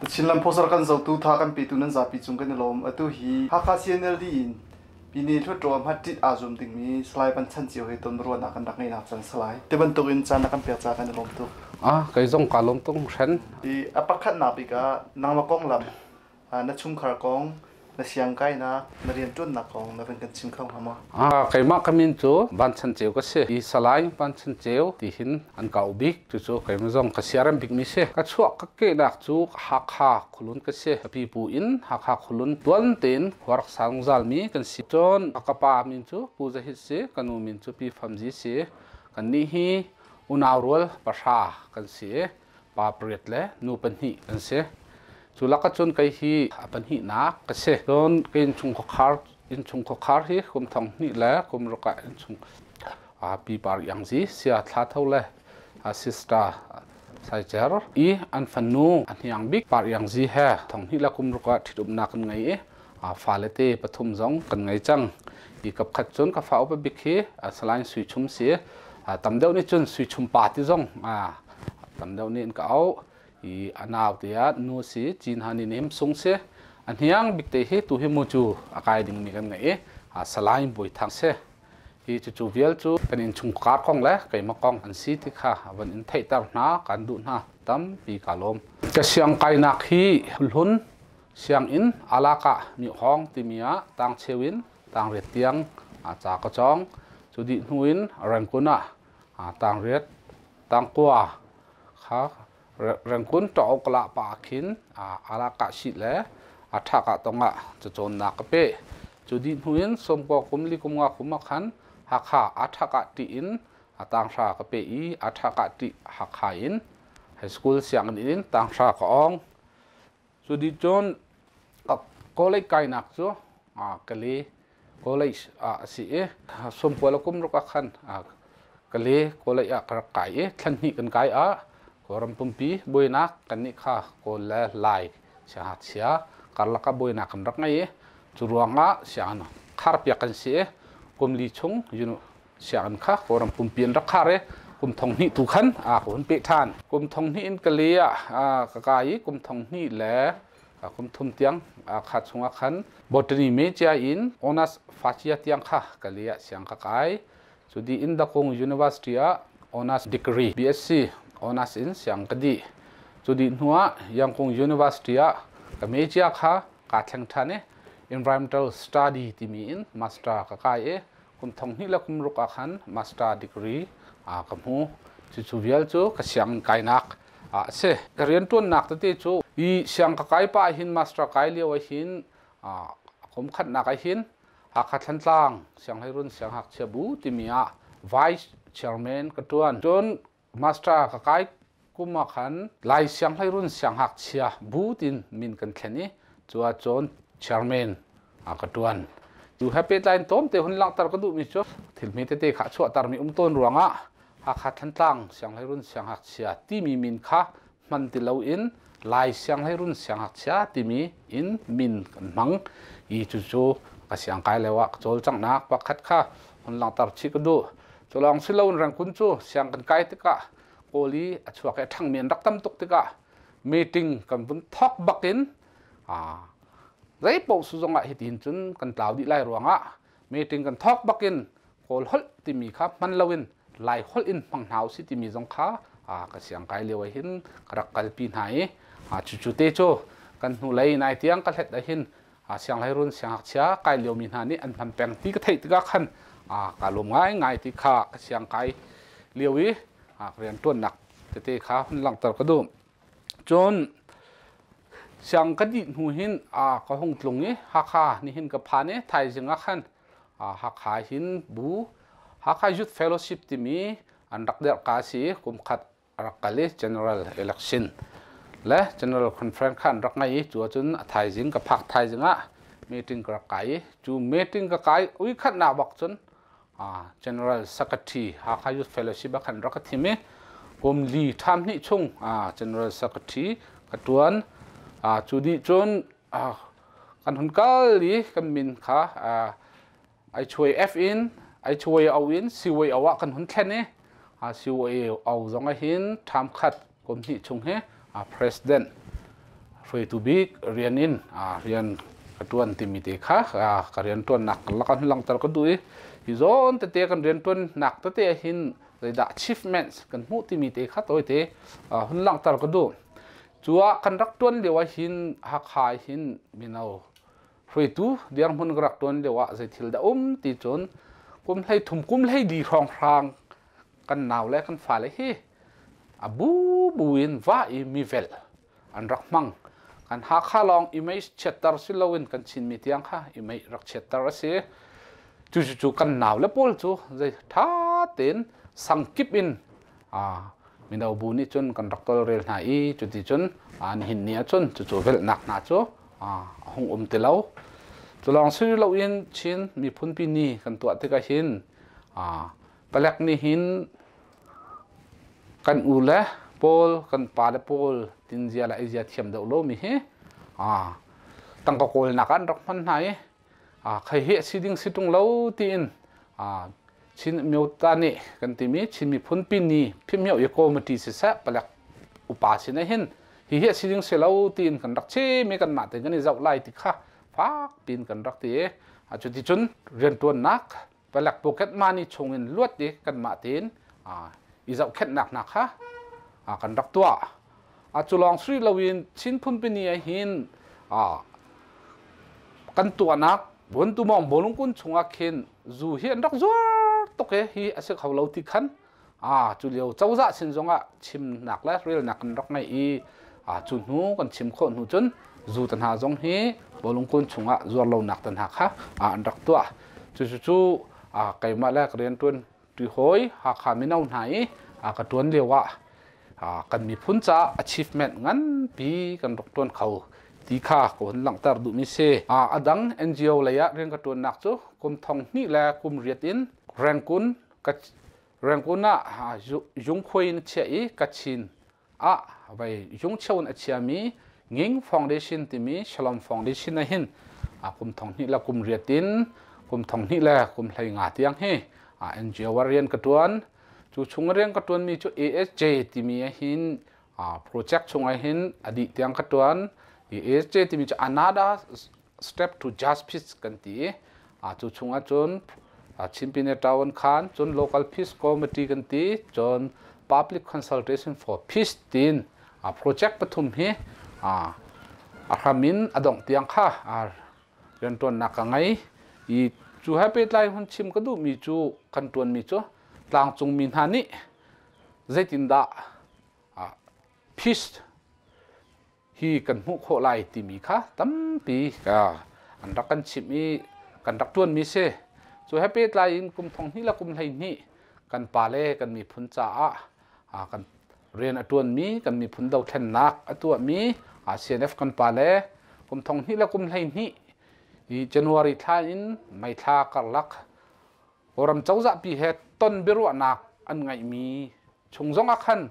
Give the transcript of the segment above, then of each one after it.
Chinland Post kan zohtu tha kan petu nan zapi cung kan i lawm. Atu hi Hakha CNLD in Pine Hluttaw hmaṭit aa zuam dingmi Salai Van Chan Ceu he ton ruahnak kan rak ngeihnak caan Salai. Ti bantuk in caan na kan pek caah kan i lawm tuk. Ah, kei zong kaa lawm tuk hran. I a pakhatnak bik ah nangmah konglam, na chungkhar kong, na siangkainak, na rianṭuannak kong na van kan chim kho hnga maw? Ah, keimah ka min cu Van Chan Ceu ka si. I Salai Van Chan Ceu ti hin an ka auh bik. Cucu keimah zong ka siarem bikmi si. Ka chuah ka kehnak cu Hakha Khulun ka si. Ka pipu in Hakha Khulun tuan tein khua rak sa zungzalmi kan si. Cun ka pa min cu Pu Za Hit si, ka nu min cu Pi Fam Zi si. Kannih hi unau rual pahra kan si i pa pariat le nu pahnih kan si. Cu lakah cun kei hi a pahnihnak ka si. Cun ka innchungkhar hi kum thong hnih le kum ruk ah innchung pi Par Iang Zi sia thla tho le sister Sai Cer i an fanu a hniang bik Par Iang Zi he thong hnih le kum ruk ah ṭhitumnak kan ngei i fale te pathum zong kan ngei cang. I kap khat cun ka fa upa bik hi Salai Sui Chum si. Tam deuh nih cun Sui Chum pa ti zong tam deuh nih an ka auh. I a nau te ah nu si Cin Han in him sung si. A hniang bik te hi tu hi mu cu a kai dingmi kan ngei i Salai Bawi Thang si. Hi cucu vial cu kan innchungkhar kong le keimah kong an si ti kha van in theihter hna kan duh hna. Tampi kaa lawm. Ka siangkainak hi hlun sianginn alakah mihawng timi ah tangcheu in tangriat tiang ca ka cawng. Cu dih hnu in Rangoon ah tangriat tangkua kha Rangoon ṭauk lah pa khin alakah si le a ṭhakah tongah cacawnnak ka pe. Cu dih hnu in sawmkua kum li kum nga kum ah khan Hakha a ṭhakah ṭih in tanghra ka pe i a ṭhakah ṭih Hakha in high school sianginn in tanghra ka awng. Cu dih cun college kainak cu Kale College ah a si i sawmkua le kum ruk ah khan Kale College ah ka rak kai i thlan hnih kan kai ah Kawlram pumpi buainak kannih kha Kawl le Lai siangngakchia karlak ah buainak kan rak ngei i cu ruangah sianginn kharpiak kan si i kum li chung sianginn kha Kawlram pumpi an rak khar i kum thong hnih tu khan ka hun peh ṭhan. Kum thong hnih in Kale ah ka kai i kum thong hnih le kum thum tiang kha chungah khan botany major in honors facia tiang kha Kale ah siang ka kai. Cu dih in Dakung University ah honors degree BSc honors in siang ka dih. Cu dih hnu ah Yangkung University ah ka major kha kaa thleng ṭhan i environmental study timi in master ka kai i kum thong hnih le kum ruk ah khan master degree ka hmu. Cucu vial cu ka sianginn kainak a si. Ka rianṭuannak tete cu hi siang ka kai pah hin master kai lio ah hin kum khatnak ah hin Hakha Thlantlang Sianghleirun Siangngakchia Bu timi ah vice chairman ka ṭuan. Cun master ka kai kum ah khan Lai Sianghleirun Siangngakchia Bu tin min kan thlen i cu ahcun chairman ka ṭuan. Cu he pehtlai in tlawmte hun langhter ka duhmi cu thil hme tete kha a chuahtermi um tawn ruangah Hakha Thantlang Sianghleirun Siangngakchia timi min kha hman ti loin Lai Sianghleirun Siangngakchia timi in min kan hmang i cucu ka siangkai lio ah ka cawlcanghnak pakhat kha hun langhter chih ka duh. Cu lawng si loin Rengkun cu siang kan kai tikah Kawl i a chuak i a ṭhangmi an rak tam tuk tikah meeting kan vun thawk bakin zeipaoh su zongah hitin cun kan tlau dih lai ruangah meeting kan thawk bakin Kawl holh timi kha hman loin Lai holh in hmang hna usih timi zong kha ka siangkai lio ah hin ka rak kalpi hna i cucu te cu kan hnulei nai tiang ka hlet ah hin sianghleirun siangngakchia kai liomi hna nih an hman peng ti ka theih tikah khan ka lawm ngaingai ti kha ka siangkai lio i rianṭuannak tete kha hun langhter ka duh. Cun siang ka dih hnu hin ka hung tlung i Hakha nihin ka phan i thaizing ah khan Hakha hin bu Hakha Youth Fellowship timi an rak derh ka si i kum khat a rak kal i General Election le General Conference kha an rak ngei i cu ahcun a thaizing ka phak thaizing ah meeting ka rak kai i cu meeting ka kai ui khatnak bak cun General Secretary Hakha Youth Fellowship ah khan rak ka thim i kum li ṭham hnih chung General Secretary ka ṭuan. Cu dih cun kan hun kal i kan min kha ai chuai F in ai chuai O in CYO ah kan hun thlen i CYO zong ah hin ṭham khat kum hnih chung hi President. Hruaitu bik rian in rian ka ṭuan timi te kha ka rianṭuannak lak ah langhter ka duh i hi zawn tete kan rianṭuannak tete hin zeidah achievements kan hmuh timi te kha tawite hun langhter ka duh. Cu ah kan rak ṭuan lio ah hin Hakha hin mino hruaitu dirhmun ka rak ṭuan lio ah zei thil dah um ti cun kum 13 kum 14 hrawnghrang kan nau le kan fale hi a bubu in va i mi velh an rak hmang. Kan Hakha lawng image chiatter si loin kan Chinmi tiang kha image rak chiatter a si. Cu cu kan nau le pawl cu zei ṭha tein sangkip in mino bu nih cun kan rak tolrel hna i cuti cun nihin ni ahcun cucu velhnak hna cu a hung um ti lo. Cu lawng si loin Chin miphunpi ni kan tuah tikah hin palek nih hin kan u le pawl kan pa le pawl tinzia le eizia thiam deuh lomi hi tangka kawlnak ah an rak hman hna i khai hi a si ding si ṭung lo tiin Chin Myota nih kan timi Chin miphun pini phimhmioh i committee siseh palek upa sin ah hin hihi a si ding si lo tiin kan rak chim i kanmah tein kan i zoh lai ti kha fak piin kan rak ti i cuticun rianṭuannak palek pocket money chungin luat i kanmah tein i zohkhenhnak hna kha kan rak tuah. Cu lawng si loin Chin phunpini ah hin kan tuahnak Bontumong Bawlungkun chungah khin zu hi an rak zuar tuk i hi a si kho lo ti khan cu lio cozah sin zongah chimnak le relnak kan rak ngei i cu hnu kan chim khawh hnu cun zu te hna zong hi Bawlungkun chungah zuar lonak te hna kha an rak tuah. Cucu keimah le ka rianṭuan ṭihawi Hakha mino hna i ka ṭuan lio ah kan miphun caah achievement nganpi kan rak ṭuan kho ti kha ka hun langhter duhmi si. A dang NGO lei ah rian ka ṭuannak cu kum 2008 in Rangoon Rangoon ah Yungkhuai in a chiah i Kachin ah vai Yungcheu in a chiami Nging Foundation timi Shalom Foundation ah hin kum 2008 in kum 2015 tiang hi NGO ah rian ka ṭuan. Cu chung rian ka ṭuanmi cu ASJ timi ah hin project chungah hin a dih tiang ka ṭuan. ASJ timi cu Another Step to Just Peace kan ti i cu chungah cun Chinpine Town khan cun Local Peace Committee kan ti, cun Public Consultation for Peace tiin project pathum hi a hram in a dongh tiang kha rianṭuannak ka ngei. I cu he pehtlai hun chim ka duhmi cu kan ṭuanmi cu tlangcungmi hna nih zeitindah peace hi kan hmuh khawh lai timi kha tampi an rak kan chimh i kan rak ṭuanmi si. Cu he pehtlai in kum 2012 kan pale kan miphun caah kan rian a ṭuanmi kan miphun dothlennak a tuahmi CNF kan pale kum 2012 i January thla in May thla karlak Kawlram cozahpi he ton biaruahnak an ngeihmi chung zong ah khan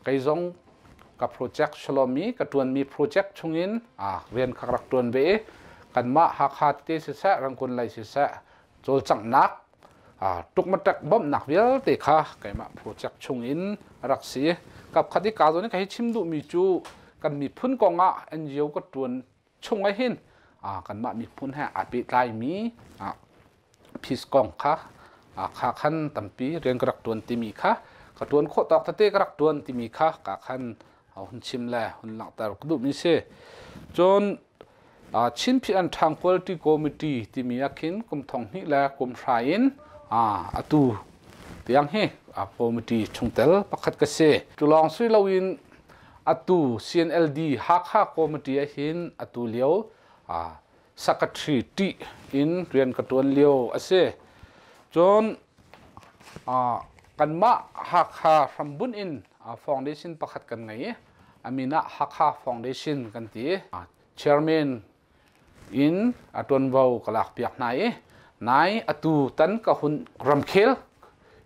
kei zong ka project Shalomi ka ṭuanmi project chungin rian kha ka rak ṭuan ve i kanmah Hakha tete siseh Rangoon lei siseh cawlcanghnak ṭukmaṭek bawmhnak vialte kha keimah project chungin a rak si. Kapkhat i kaa zawn i ka hei chim duhmi cu kan miphun kong ah NGO ka ṭuan chung ah hin kanmah miphun he aa pehtlaimi peace kong kha kha khan tampi rian ka rak ṭuan timi kha ka ṭuan khawh tawk tete ka rak ṭuan timi kha ka khan hun chim le hun langhter ka duhmi si. Cun Chin Phi An Ṭhang Quality Committee timi ah khin kum 2010 in atu tiang hi committee chungtel pakhat ka si. Cu lawng si loin atu CNLD Hakha Committee ah hin atu lio secretary ṭih in rian ka ṭuan lio a si. Cun kanmah Hakha hrambunh in foundation pakhat kan ngei i a min ah Hakha Foundation kan ti. Chairman in a ṭuanvo ka lakpiak hna i nai atu tan ka hun ramkhel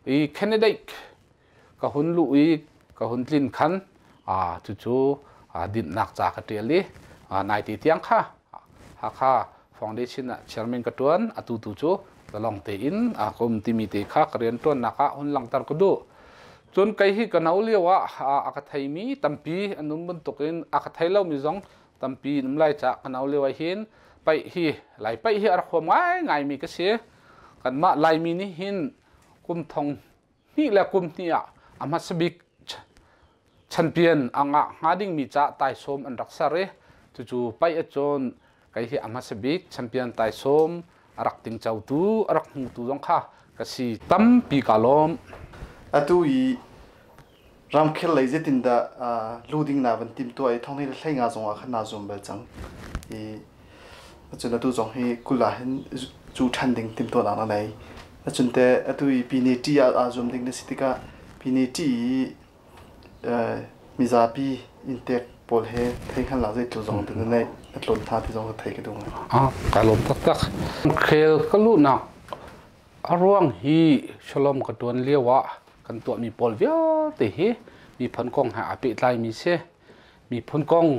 i candidate ka hun luh i ka hun tlin khan cucu dinhnak ca ka ṭial i naite tiang kha Hakha Foundation ah chairman ka ṭuan. Atu tu cu zalong tein ka um timi te kha ka rianṭuannak ah hun langhter ka duh. Cun kei hi ka no lio ah a ka theimi tampi an um bantukin a ka thei lomi zong tampi an um lai caah ka no lio ah hin paih hi Lai paih hi a rak huam ngaingaimi ka si. Kanmah Laimi nih hin kum thong hnih le kum hnih ah a hmasa bik champion a ngah hnga dingmi caah taisawm an rak ser i cucu paih ahcun kei hi a hmasa bik champion taisawm a rak tingcotu a rak hmutu zong kha ka si tampi ka lawm. Atu i ramkhel lei zeitindah lu ding na van timtuah i thong le hlei nga zong ah khan naa zuam bal cang i cun atu zong hi kul ah hin cu ṭhan ding timtuahnak na nei. Cun teh atu i pine ṭi ah aa zuam ding na si tikah pine ṭi i mizapi inntek pawl he theihngalhnak zeitluk zong na neih na tlawn hna ti zong ka thei ka duh ngai. Ah, ka lawm taktak. Khel ka luhnak a ruang hi Shalom ka ṭuan lio ah kan tuahmi pawl vialte hi miphun kong he aa pehtlaimi si. Miphun kong,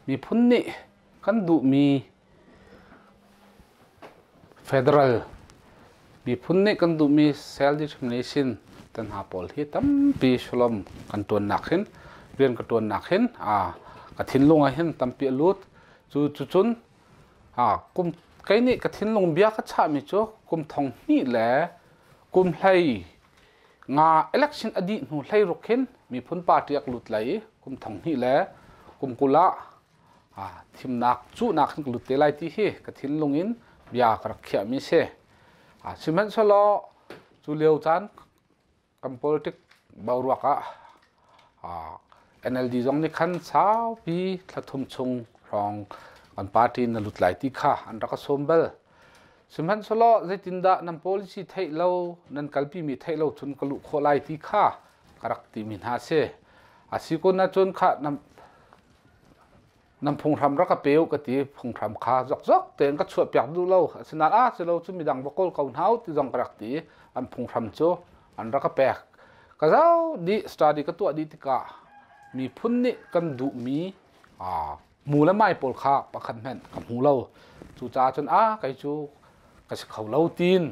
miphun nih kan duhmi Federal miphun nih kan duhmi self determination te hna pawl hi tampi Shalom kan ṭuannak hin rian ka ṭuannak hin ka thinlung ah hin tampi a lut. Cu cucun kum kei nih ka thinlung bia ka chahmi cu kum thong hnih le kum hlei nga election a dih hnu hlei ruk hin miphun party ak lut lai i kum thong hnih le kum 20 ah thimnak cuhnak hin ka lut te lai ti hi ka thinlung in bia ka rak khiahmi si. Sihmanhsehlaw cu lio caan kan politic boruak ah NLD zong nih khan saupi thla thum chung hrawng kan party na lut lai ti kha an rak ka sawm bal. Sihmanhsehlaw zeitindah nan policy theih lo, nan kalpimi theih lo cun ka luh khawh lai ti kha ka rak timi hna si. A si kun ahcun kha nan phunghram rak ka pe u ka ti. Phunghram kha zokzok tein ka chuahpiak duh lo. Asinain ah si lo cu midang va kawl ko hna u ti zong ka rak ti. An phunghram cu an rak ka pek. Ka zoh dih, study ka tuah dih tikah miphun nih kan duhmi mu le mai pawl kha pakhat hmanh ka hmu lo. Cucaah cun ah kei cu ka si kho lo tiin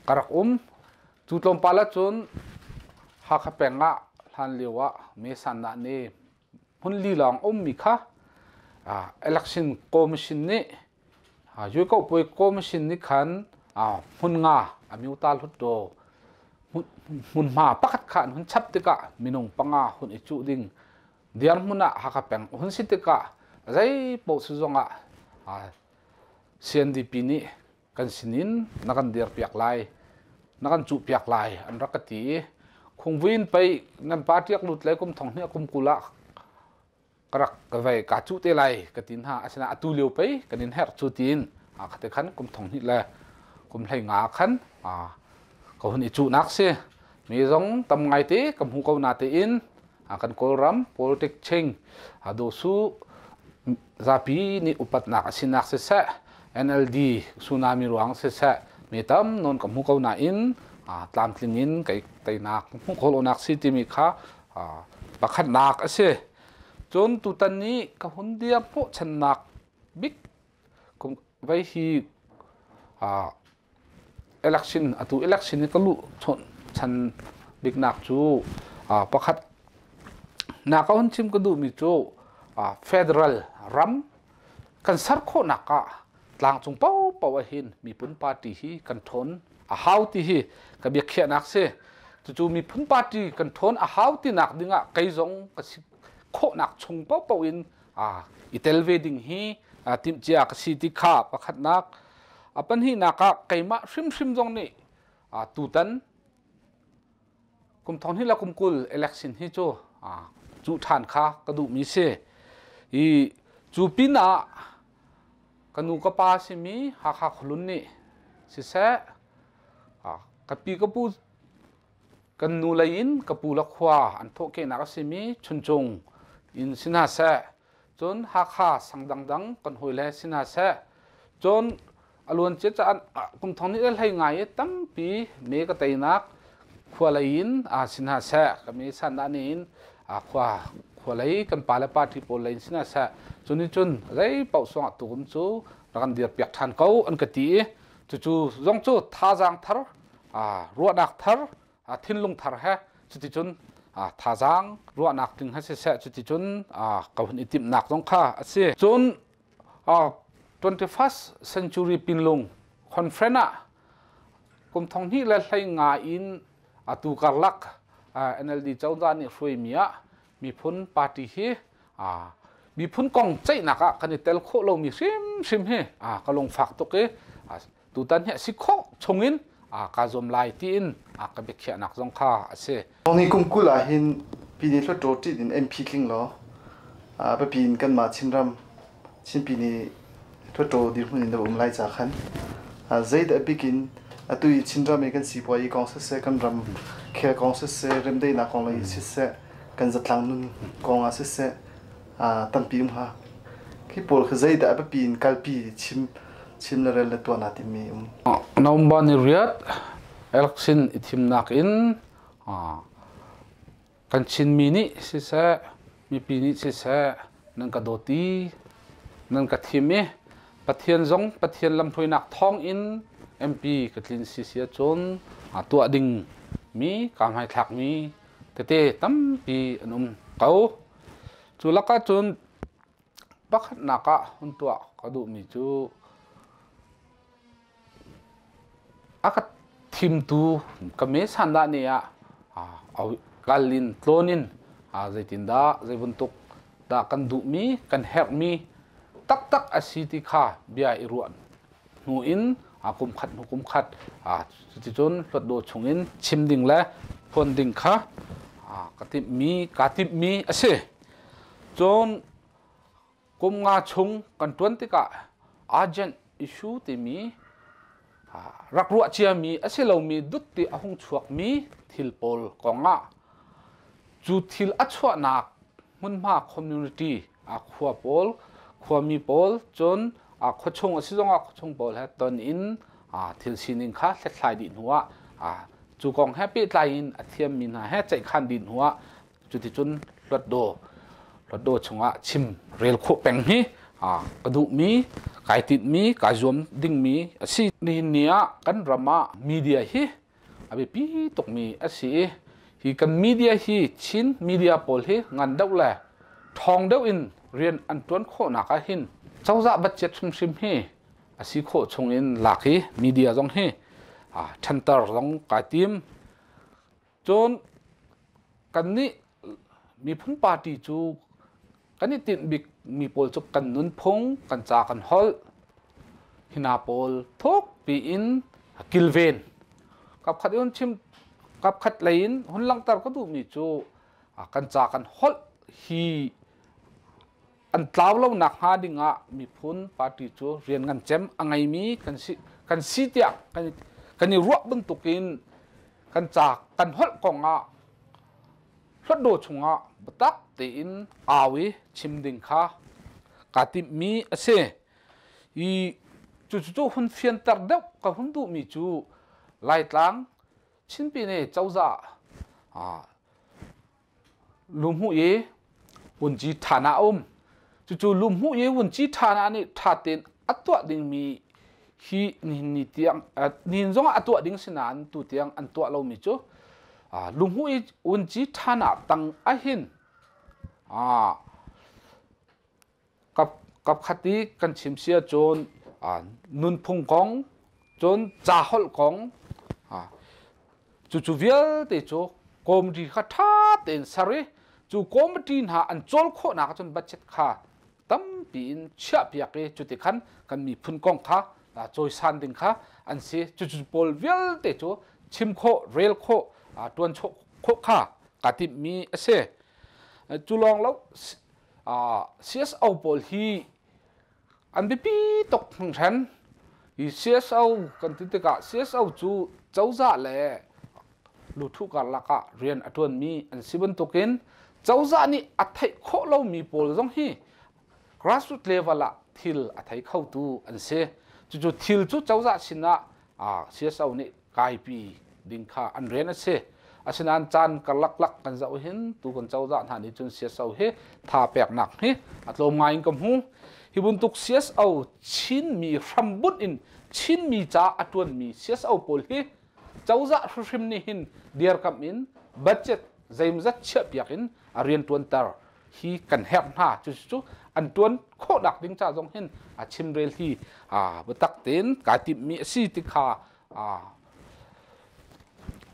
ka rak um. Cu tlawmpal ahcun Hakha peng ah hlan lio ah Mesanah nih hmun li lawng a ummi kha election commission nih Yuekohpuai commission nih khan hmun nga amyota hlutdaw hmunhma pakhat kha an hun chap tikah minung panga hun i cuh ding dirhmun ah Hakha peng hun si tikah zei paoh si zongah CNDP nih kan sinin na kan dirpiak lai na kan cuhpiak lai an rak ka ti i khungvui in pei nan party ak lut le kum thong hnih kum 20 ah ka rak ka vei ka cuh te lai ka ti hna. Asinain atu lio pei kan in herh cu tiin khate khan kum thong hnih le kum hlei nga khan ka hun i cuhnak si. Mi zong tam ngai te ka hmu ko na tein kan Kawlram politic ching dosu zapi nih upatnak a sinak siseh, NLD tsunami ruang siseh, mi tam nawn ka hmu ko nain tlamtling in kei teinak hmuh khawh lonak si timi kha pakhatnak a si. Cun tutan ni ka hun dir hnawhchannak bik vei hi election atu election i ka luh chan biknak cu pakhat na ka hun chim ka duhmi cu federal ram kan ser khawhnak ah tlangcung paohpaoh ahhin miphun party hi kan ṭhawn a hau ti hi ka biakhiahnak si. Cucu miphun party kan ṭhawn a hau tinak dingah kei zong ka si khawhnak chung paohpaoh in i tel ve ding hi timhcia ka si ti kha pakhatnak. A pahnihnak ah keimah hrimhrim zong nih tutan kum thong hnih le kum 20 election hi cu cuh ṭhan kha ka duhmi si. I cu pinah ka nu ka pa simi Hakha khualun nih siseh, ka pi ka pu kan nu lei in ka pu le khua an thawhkehnak a simi Chuncung in si hna seh, cun Hakha sang dangdang kan hawile si hna seh, cun a luancia caan kum thong nih le hlei ngai i tampi me ka teinak khua lei in si hna seh, ka me san dah nih in khua khua lei kan pa le party pawl lei in si hna seh, cu nih cun zei paoh suangah tukum cu rak kan dir piak ṭhan ko an ka ti i cucu zong cu thazaang thar, ruahnak thar. Thinlung thar he cuticun thazaang ruahnak tling he siseh, cuticun ka hun i timhnak zong kha a si. Cun 21st century Pinlung conference ah kum 2015 in atu karlak NLD cozah nih hruaimi ah miphun party hi miphun kong ceihnak ah kan i tel khawh lomi hrimhrim hi ka lungfak tuk i tutan hi a si khawh chungin kaa zuam lai tiin ka biakhiahnak zong kha a si. Ni kum 20 ah hin Pine Hluttaw ṭih in MP tling law biapi in kanmah Chinram Chinpi nih Hluttaw dirhmun in na um lai ca khan zeidah bik in atu i Chinram i kan sipuai kong siseh, kan ram khel kong siseh, remdaihnak kong lei siseh, kan zatlang nun kong ah siseh, tampi um hnga. Khi pawl khi zeidah biapi in kalpi chim chim le rel le tuah naa timmi um? November ni 8 election i thimnak in kan Chinmi nih siseh, mipi nih siseh, nan ka dawt i nan ka thim i Pathian zong Pathian lamhruainak thawng in MP ka tlin si si ahcun tuah ding mi kaa hmaithlak mi tete tampi an um ko. Cu lakah cun pakhatnak ah hun tuah ka duhmi cu a ka thimtu ka me sandah nih ah kal in tlawn in zeitindah zei bantuk dah kan duhmi kan herhmi taktak a si ti kha bia i ruah hnu in kum khat hnu kum khat cuticun hluatdaw chungin chim ding le phuan ding kha ka timhmi kaa timhmi a si. Cun kum nga chung kan ṭuan tikah urgent issue timi rak ruah ciami a si lomi dut ti a hung chuakmi thil pawl kongah cu thil a chuahnak hmunhma community a khua pawl, khuami pawl, cun a khuachung a si zongah khuachung pawl he ton in thil sining kha hlathlai dih hnuah, cu kong he pehtlai in a thiammi hna he ceihkhan dih hnuah, cuticun hluatdaw chungah chim rel khawh peng hi ka duhmi, kai tinhmi, kai zuam dingmi a si. Nihin ni ah kan ram ah media hi a biapi tukmi a si i hi kan media hi, Chin media pawl hi ngan deuh le ṭhawng deuh in rian an ṭuan khawhnak ah hin cozah budget hrimhrim hi a si khawh chung in lak i media zong hi ṭhanter zong kai tim. Cun kannih miphun party cu kan i tinh bik mi pawl cu kan nunphung, kan ca, kan holh hina pawl thuk piin kilven. Kapkhat in chim, kapkhat lei in hun langhter ka duhmi cu kan ca kan holh hi an tlau lo nak hnga ding ah miphun party cu rian ngan cem a ngeimi kan si tiah kan i ruah bantukin kan ca kan holh kong ah Hluatdaw chungah biatak tein au i chim ding kha kaa timhmi a si. I cucu hun fianter deuh ka hun duhmi cu Laitlang Chinpine cozah luhmuh i vunci ṭhan ah a um. Cucu luhmuh i vunci ṭhan ah nih ṭha tein a tuah dingmi hi nihin ni tiang, nihin zongah a tuah ding si nain tu tiang an tuah lomi cu lunghmuh i vunci ṭhan ah tang ahhin kapkhat i kan chim si ahcun nunphung kong, cun ca holh kong, cucu vialte cu committee kha ṭha tein ser i cu committee hna an cawl khawhnak ahcun budget kha tampi in chiahpiak i cuti khan kan miphun kong kha cawisan ding kha an si. Cucu pawl vialte cu chim khawh, rel khawh, ṭuan khawh kha kaa timhmi a si. Cu lawng lo, CSO pawl hi an biapi tuk hringhran. Hi CSO kan ti tikah CSO cu cozah le luthu karlak ah rian a ṭuanmi an si bantukin cozah nih a theih khawh lomi pawl zong hi grassroots level ah thil a thei khotu an si. Cucu thil cu cozah sinah CSO nih kaipi ding kha an rian a si. Asinain caan karlak lak kan zoh hin tu kan cozah hna nih cun CSO hi tha peknak hi a tlawm ngai in ka hmu. Hi bantuk CSO Chinmi hrambunh in Chinmi ca a ṭuanmi CSO pawl hi Cozah hrimhrim nih hin dirkamh in budget zeimawzat chiahpiak in a rianṭuanter hi kan herh hna. Cucu an ṭuan khawhnak ding ca zong hin a chimrel hi biatak tein kai timhmi a si ti kha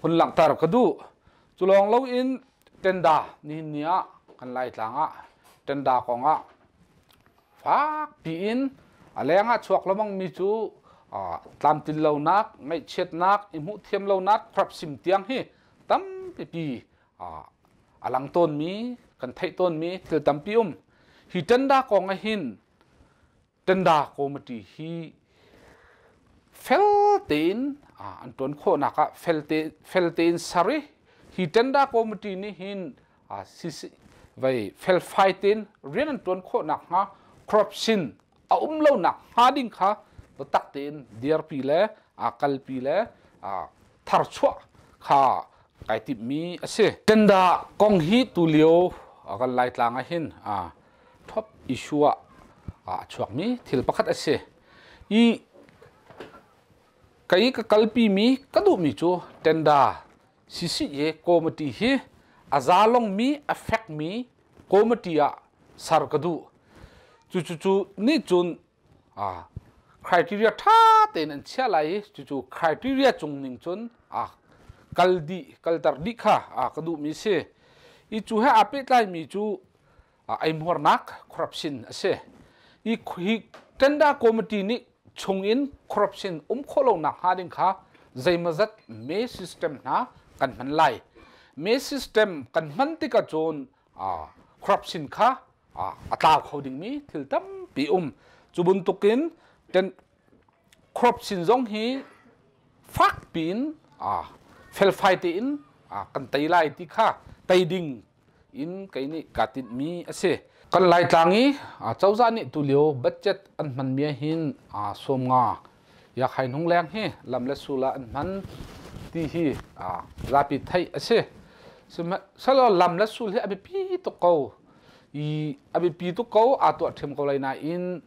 hun langhter ka duh. Cu lawng loin tenda nihin ni ah kan Laitlang ah tenda kong ah fak piin a leng ah chuak lengmang mi cu tlamtlin lonak, ngaihchiatnak, i hmuh thiam lonak, corruption tiang hi tampipi a lang tawnmi, kan theih tawnmi thil tampi um. Hi tenda kong ah hin tenda committee hi fel tein an ṭuan khawhnak ah fel tein ser i hi tenda committee nih hin vei felfai tein rian an ṭuan khawh nakhnga corruption a um lo nak hnga ding kha biatak tein dirpi le kalpi le tharchuah kha kai timhmi a si. Tenda kong hi tulio kan Laitlang ah hin top issue ah a chuakmi thil pakhat a si. I kei ka kalpi mi ka duhmi cu tenda CCA committee hi a zalongmi a fekmi committee ah ser ka duh. Cucu nih cun criteria ṭha tein an chiah lai i cucu criteria cung ning cun kal dih kalter dih kha ka duhmi si. I cu he aa pehtlaimi cu eihmuarnak corruption a si. Hi tender committee nih chungin corruption um khawh lonak hnga ding kha zeimawzat me system hna kan hman lai. Me system kan hman tikah cun corruption kha a tlau kho dingmi thil tampi um. Cu bantukin corruption zong hi fak piin felfai tein kan tei lai ti kha tei ding in kei nih kaa tinhmi a si. Kan Laitlang i cozah nih tulio budget an hmanmi ah hin 50 yakhai hnung leng hi lam le sul ah an hman ti hi zapi theih a si. Sihmanhsehlaw lam le sul hi a biapi tuk ko. I a biapi tuk ko aa tuah ṭhiam ko lai nain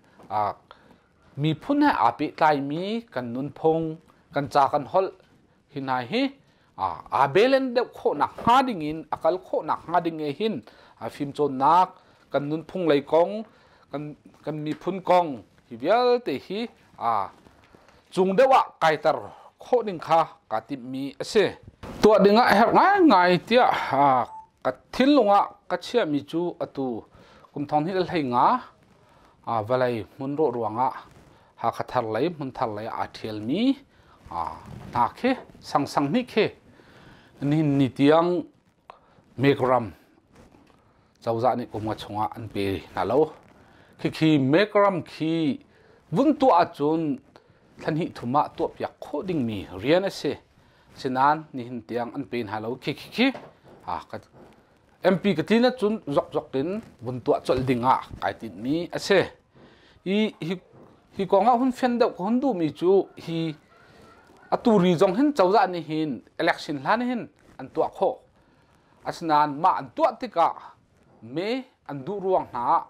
miphun he aa pehtlaimi kan nunphung, kan ca kan holh hi hna hi aa belen deuh khawhnak hnga ding in a kal khawhnak hnga ding e hin fimcawnnak kan nunphung lei kong kan miphun kong hi vialte hi cung deuh ah kaiter khawh ding kha kaa timhmi a si. Tuah ding ah herh ngaingai tiah ka thinlung ah ka chiahmi cu atu kum thong hnih le hlei nga vawlei hmun rawh ruangah Hakha thar lei hmun thar lei aa ṭhialmi hna khi sangsang hnih khi nihin ni tiang Mekram cozah nih kum nga chungah an pe hna lo. Khikhi Mekram khi vun tuah ahcun thla hnih thum ah tuahpiak khawh dingmi rian a si. Sinain nihin tiang an pe hna lo. Khikhi khi MP ka tlin ahcun zokzok in vun tuah colh ding ah kai tinhmi a si. Hi, hi, hi kong ah hun fian deuh ka hun duhmi cu hi atu ri zong hin cozah nih hin election hlan hin an tuah khawh. Asinain mah an tuah tikah me an duh ruang hna ah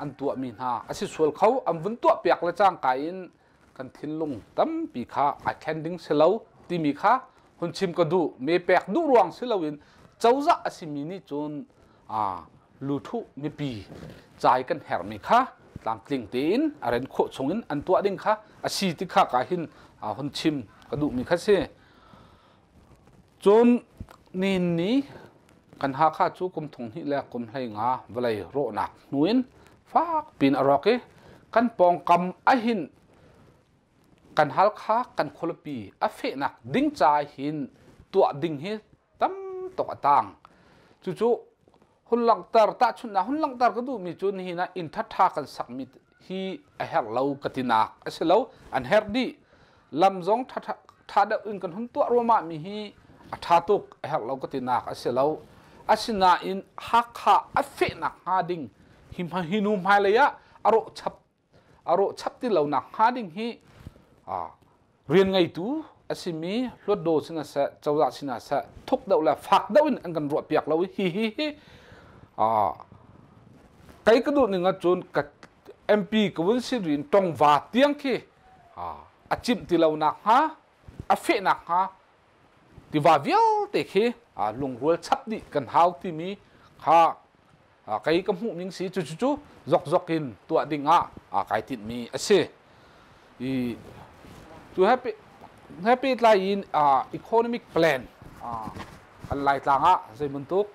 an tuahmi hna a si sual kho an vun tuah piak le cangka in kan thinlung tampi kha ai thlen ding si lo timi kha hun chim ka duh. Me pek duh ruang si loin cozah a simi nih cun luthuh mipi cai kan herhmi kha tlamtling tein a ren khawh chungin an tuah ding kha a si ti kha ka hin hun chim ka duhmi kha si. Cun nihin ni kan Hakha cu kum thong hnih le kum hlei nga vawlei rawhnak hnu in fak pin a rawk i kan pawngkam ahin kan Halkha kan khualipi a fehnak ding ca hin tuah ding hi tam tuk a tang. Cucu hun langhter tahchunhnak hun langhter ka duhmi cu nihin ah inn ṭhaṭha kan sakmi hi a herh lo ka tinak a si lo. An herh dih. Lam zong ṭha deuh in kan hun tuah ruahmah mi hi a ṭha tuk, a herh lo ka tinak a si lo. Asinain Hakha a fehnak hnga ding hi hi hnu hmailei ah a rawh chap a rawh chap ti lo nak hnga ding hi rian ngeitu a simi hluatdaw sinah seh cozah sinah seh thuk deuh le fak deuh in an kan ruah piak lo hi hi hi kei ka duh ning ahcun ka MP ka vun si rin tongva tiang khi a cimh ti lo nak hnga a feh nak hnga. Tiva vialte khi lungrual chap dih kan hau timi kha kei ka hmuh ning si. Cu cu zokzok in tuah ding ah kai tinhmi a si. I cu he pehtlai in economic plan kan Laitlang ah zei bantuk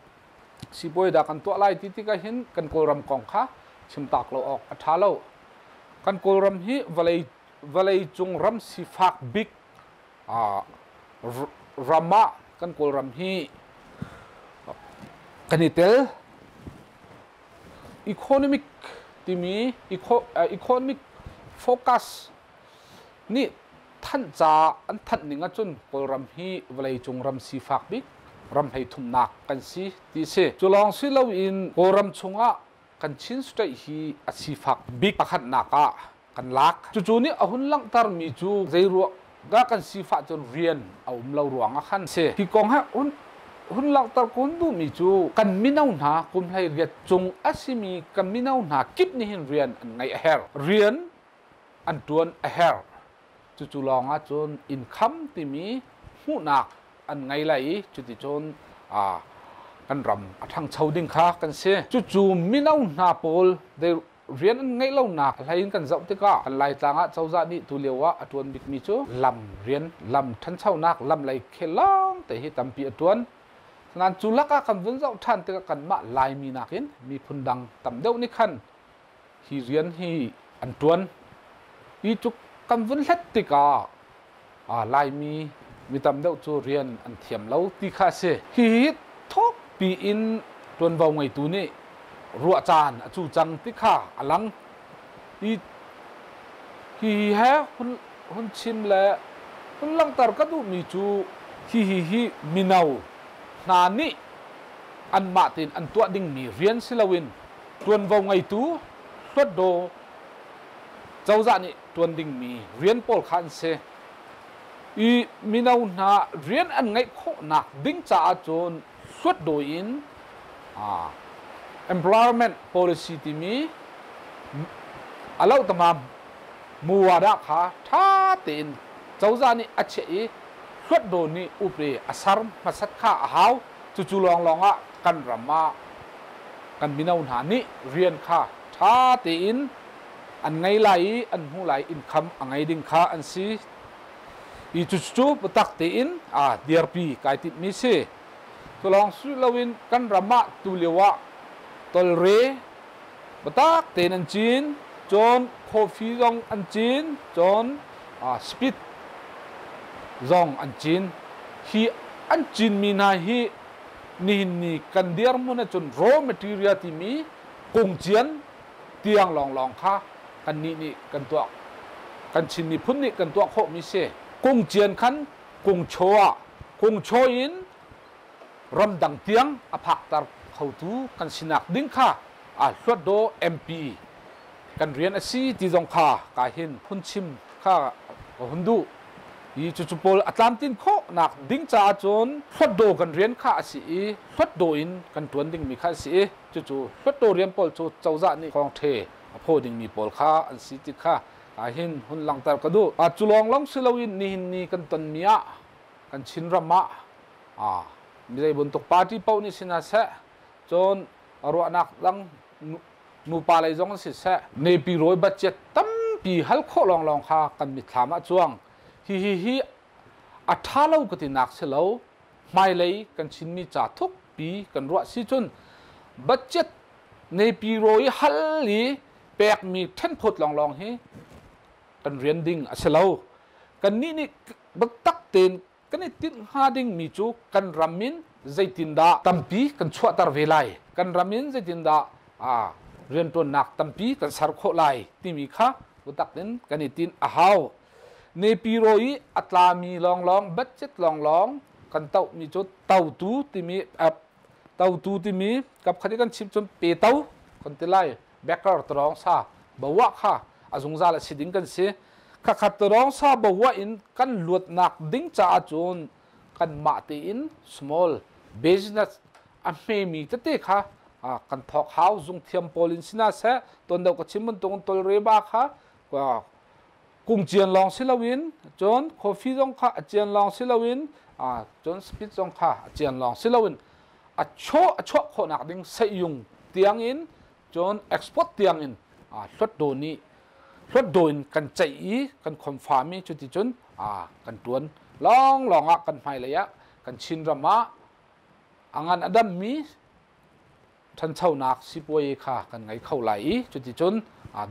sipuai dah kan tuah lai ti tikah hin kan Kawlram kong kha chim tak lo awk a ṭha lo. Kan Kawlram hi vawlei vawleicung ram sifak bik ram ah kan Kawlram hi kan i tel. Economic timi economic focus nih thanhca an thanh ning ahcun Kawlram hi vawleicung ram sifak bik ram hleithumnak kan si ti si. Cu lawng si loin Kawlram chungah kan Chin State hi a sifak bik pakhatnak ah kan lak. Cucu nih a hun langhtermi cu zeiruang dah kan sifah cun rian a um lo ruang ah khan si. Hi kong he hun langhter ka hun duhmi cu kan mino hna kum 18 cung a simi kan mino hna kip nih hin rian an ngeih a herh. Rian an ṭuan a herh. Cucu lawng ah cun income timi hmuhnak an ngei lai i cuticun kan ram a ṭhangcho ding kha kan si. Cucu mino hna pawl rian an ngeih lonak hlei in kan zoh tikah kan Laitlang ah cozah nih tulio ah a ṭuan bikmi cu lam rian, lam ṭhanchonak, lam lei khel lawng te hi tampi a ṭuan. Nain cu lakah kan vun zoh ṭhan tikah kanmah Laimi nakin miphun dang tam deuh nih khan hi rian hi an ṭuan. Hi cu kan vun hlet tikah Laimi mi tam deuh cu rian an thiam lo ti kha a si. Hihi thukpi in ṭuanvo ngeitu nih ruah caan a cu cang ti kha a lang. Hi hihi he hun chim le hun langhter ka duhmi cu hihi hi mino hna nih anmah tein an tuah dingmi rian si loin ṭuanvo ngeitu hluatdaw cozah nih ṭuan dingmi rian pawl kha an si. I mino hna rian an ngeih khawhnak ding caah cun hluatdaw in employment policy timi a lo tamam muwada kha ṭha tein cozah nih a chiah i hluatdaw nih upre a ser hmasat kha a hau. Cucu lawnglawng ah kan ram ah kan mino hna nih rian kha ṭha tein an ngei lai i an hmuh lai, income a ngei ding kha an si. I cucu biatak tein a dirpi kai timhmi si. Cu lawng si loin kan ram ah tulio ah tolre biatak tein an cin, cun coffee zong an cin, cun speed zong an cin. Hi an cinmi hna hi nihin ni kan dirhmun ahcun raw material timi kungcian tiang lawnglawng kha kannih nih kan tuah, kan Chin miphun nih kan tuah khawhmi si. Kungcian khan kungchaw ah kungchaw in ramdang tiang a phakter khotu kan sinak ding kha a Hluatdaw MP kan rian a si ti zong kha ka hin phunchim kha ka hun duh. Hi cucu pawl a tlamtlin khawhnak ding caah cun hluatdaw kan rian kha a si i hluatdaw in kan ṭuan dingmi kha a si i cucu hluatdaw rian pawl cu cozah nih thawngṭhe a phaw dingmi pawl kha an si ti kha hin hun langhter ka duh. Cu lawnglawng si loin nihin ni kan tonmi ah kan Chinram ah mi zei bantuk party paoh nih si hna seh, cun ruahnak dang nupa lei zong an si seh, nepi rawi budget tampi hal khawh lawnglawng kha kan mitthlam ah cuang. Hihi hi a ṭha lo ka tinak si lo. Hmailei kan Chinmi ca thukpi kan ruah si cun budget nepi rawi hal i pekmi ṭhenphawt lawnglawng hi kan rian ding a si lo. Kannih nih biatak tein kan i tinh hnga dingmi cu kan ram in zeitindah tampi kan chuahter ve lai, kan ram in zeitindah rianṭuannak tampi kan ser khawh lai timi kha biatak in kan i tinh a hau. Nepiro i a tlami lawnglawng, budget lawnglawng kan tohmi cu totu timi totu timi kapkhat i kan chim cun pe to kan ti lai. Backer tarong sa bawa kha a zungzal a si ding kan si. Khakhat tarong sa bawa in kan luatnak ding caah cun kanmah tein small business a hmemi tete kha kan thawk hau. Zungthiam pawl in sina seh, ton deuh ka chim bantuk tolre ba kha. Kung cian lawng si loin cun coffee zong kha a cian lawng si loin cun speed zong kha a cian lawng si loin a chaw a chuah khawhnak ding seiyung tiang in cun export tiang in hlawtdaw nih hlawtdaw in kan ceih i kan khomfa mi cuti cun kan tuan lawnglawng ah kan hmailei ah kan Chinram ah a ngan a dammi ṭhanchonak sipuai kha kan ngei kho lai i cuticun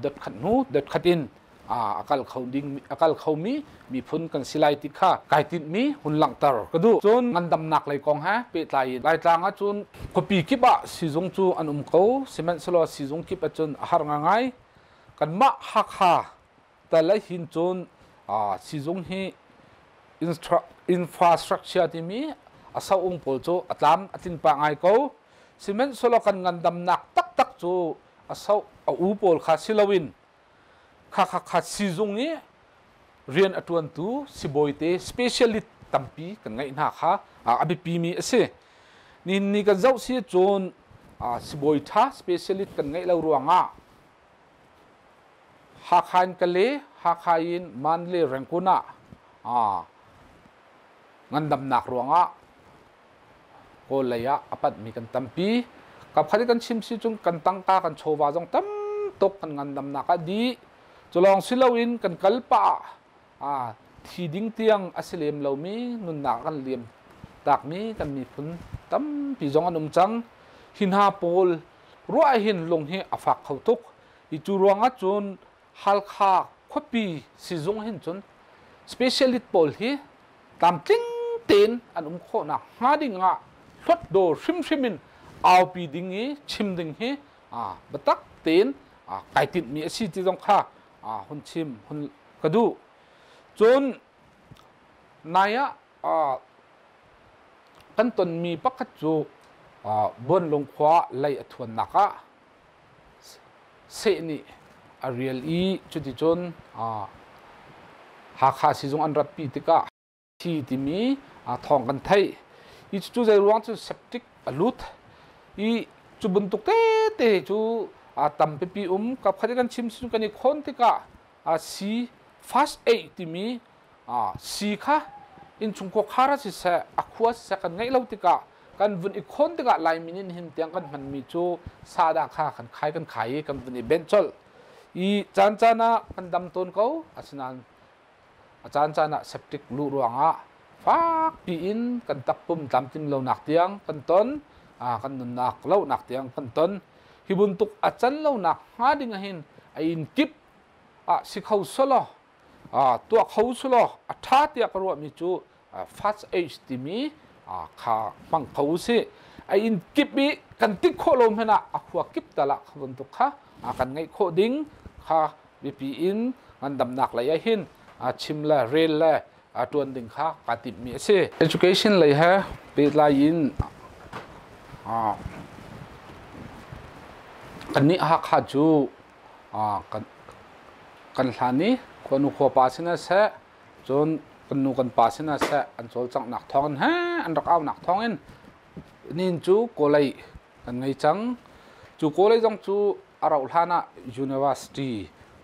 dot khat hnu dot khat in a kal kho ding a kal khomi miphun kan si lai ti kha kai tinhmi hun langhter ka duh. Cun ngandamnak lei kong he pehtlai in Laitlang ah cun khuapi kip ah sizung cu an um ko, sihmanhsehlaw sizung kip ah cun a har ngaingai. Kanmah Hakha tal ah hin cun sizung hi infrastructure timi a soung pawl cu a tlam a tling pah ngai ko. Sihmanhsehlaw kan ngandamnak taktak cu a so a u pawl kha si loin kha kha kha sizung i rian a ṭuantu sibawite specialist tampi kan ngeih hna kha a biapimi a si. Nihin ni kan zoh si cun sibawi ṭha specialist kan ngeih lo ruangah Hakha in Kale, Hakha in Mandalay Rangoon ah ngandamnak ruangah Kawl lei ah a panhmi kan tampi. Kapkhat i kan chim si cun kan tangka kan chawva zong tam tuk kan ngandamnak ah dih. Cu lawng si loin kan kal pah ah thi ding tiang a si lem lomi nunnak kan liam takmi kan miphun tampi zong an um cang. Hi hna pawl ruah hin lung hi a fak kho tuk. Hi cu ruangah cun Halkha khuapi sizung hin cun specialist pawl hi tlamtling tein an um khawhnak hnga ding ah hlawtdaw hrimhrim in aupi ding i chim ding hi biatak tein kai tinhmi a si ti zong kha hun chim hun ka duh. Cun nai ah kan tonmi pakhat cu Buanlung khua lei a thuannak ah seh nih a rial i cuticun Hakha sizung an ratpi tikah thi timi thawng kan theih. I cucu zei ruang cu septic a lut i cu bantuk tete cu tam pipi um kapkhat i kan chim sin kan i khawn tikah si first aid timi si kha innchung khuakhar ah siseh a khua siseh kan ngeih lo tikah kan vun i khawn tikah Laimi nih nihin tiang kan hmanmi cu sadah kha kan khai kan khai i kan vun i benh colh i caan caan ah kan dam tawn ko. Asinain a caan caan ah septic luh ruangah fak piin kan takpum tlamtlin lonak tiang kan ton, kan nunnak lonak tiang kan ton. Hi bantuk a can lonak hnga ding ahhin a inn kip ah si kho selaw, tuah kho selaw a ṭha tiah ka ruahmi cu fast age timi kha hmang kho usih. A inn kip i kan tik khawh lo hmanh ah a khua kip tal ah kha bantuk kha kan ngeih khawh ding kha biapi in ngandamnak lei ah hin chim le rel le ṭuan ding kha kaa timhmi a si. Education lei he pehtlai in kannih Hakha cu kan hlan i khuanu khuapa sinah seh, cun kan nu kan pa sinah seh an cawlcanghnak thawngin he an rak aunak thawngin nihin cu kawlei kan ngei cang. Cu kawlei zong cu a rauh hlan ah university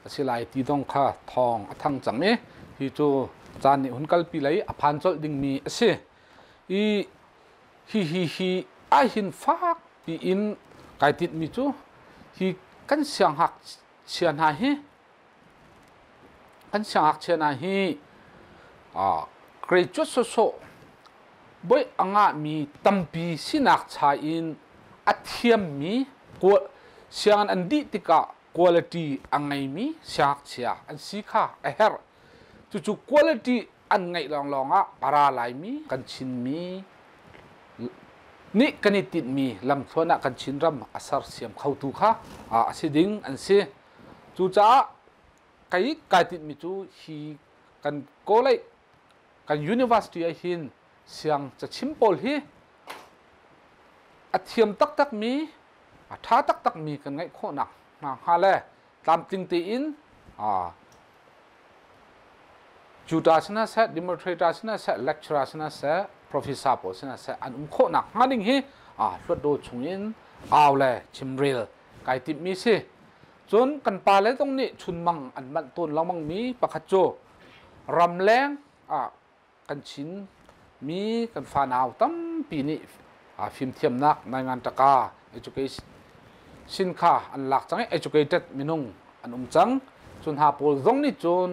a si lai ti zong kha thawng a thang cang i hi cu caan nih hun kalpi lei a phan colh dingmi a si. I hi hi hi ahhin fak tiin kai tinhmi cu hi kan siangngakchia hna hi kan siangngakchia hna hi graduate sawsawh boih a ngahmi tampi sinak cha in a thiammi sianginn an dih tikah quality a ngeimi siangngakchia an si kha a herh. Cucu quality an ngeih lawnglawng ah a ra laimi kan Chinmi nih kan i tinhmi lamthluan ah kan Chinram a sersiam khotu kha a si ding an si. Cucaah kei kai tinhmi cu hi kan college kan university ah hin siang cachim pawl hi a thiam taktakmi a ṭha taktakmi kan ngeih khawhnak hna hnga le tlamtling tein tutor sina seh, demonstrator sina seh, lecturer sina seh, professor pawl sina seh an um khawhnak hnga ding hi hluatdaw chungin au le chimrel kai timhmi si. Cun kan pale zong nih chunmang an manh tawn lengmang mi pakhat cu ramleng ah kan Chin mi kan fanau tampi nih fimthiamnak naingan taka education kha an lak cang i educated minung an um cang. Cun hna pawl zong nih cun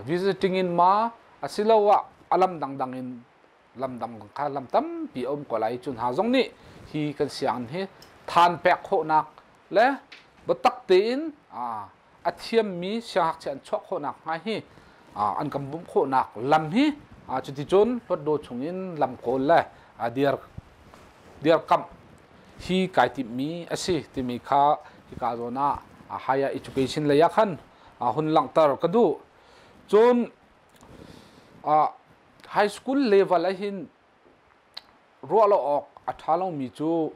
visiting in ma asiloah a lam dangdang in lam dang kha lam tampi a um ko lai. Cu hna zong nih hi kan sianginn hi than pek khawhnak le biatak tein a thiammi siangngakchia an chuah khawhnak hnga hi an kan bawmh khawhnak lam hi cuticun Hluatdaw chungin lam kawl le dir dirkamh hi kai timhmi a si timi kha hika zawn ah higher education lei ah khan hun langhter ka duh. Cun High school level ahhin ruah lo awk a ṭha lomi cu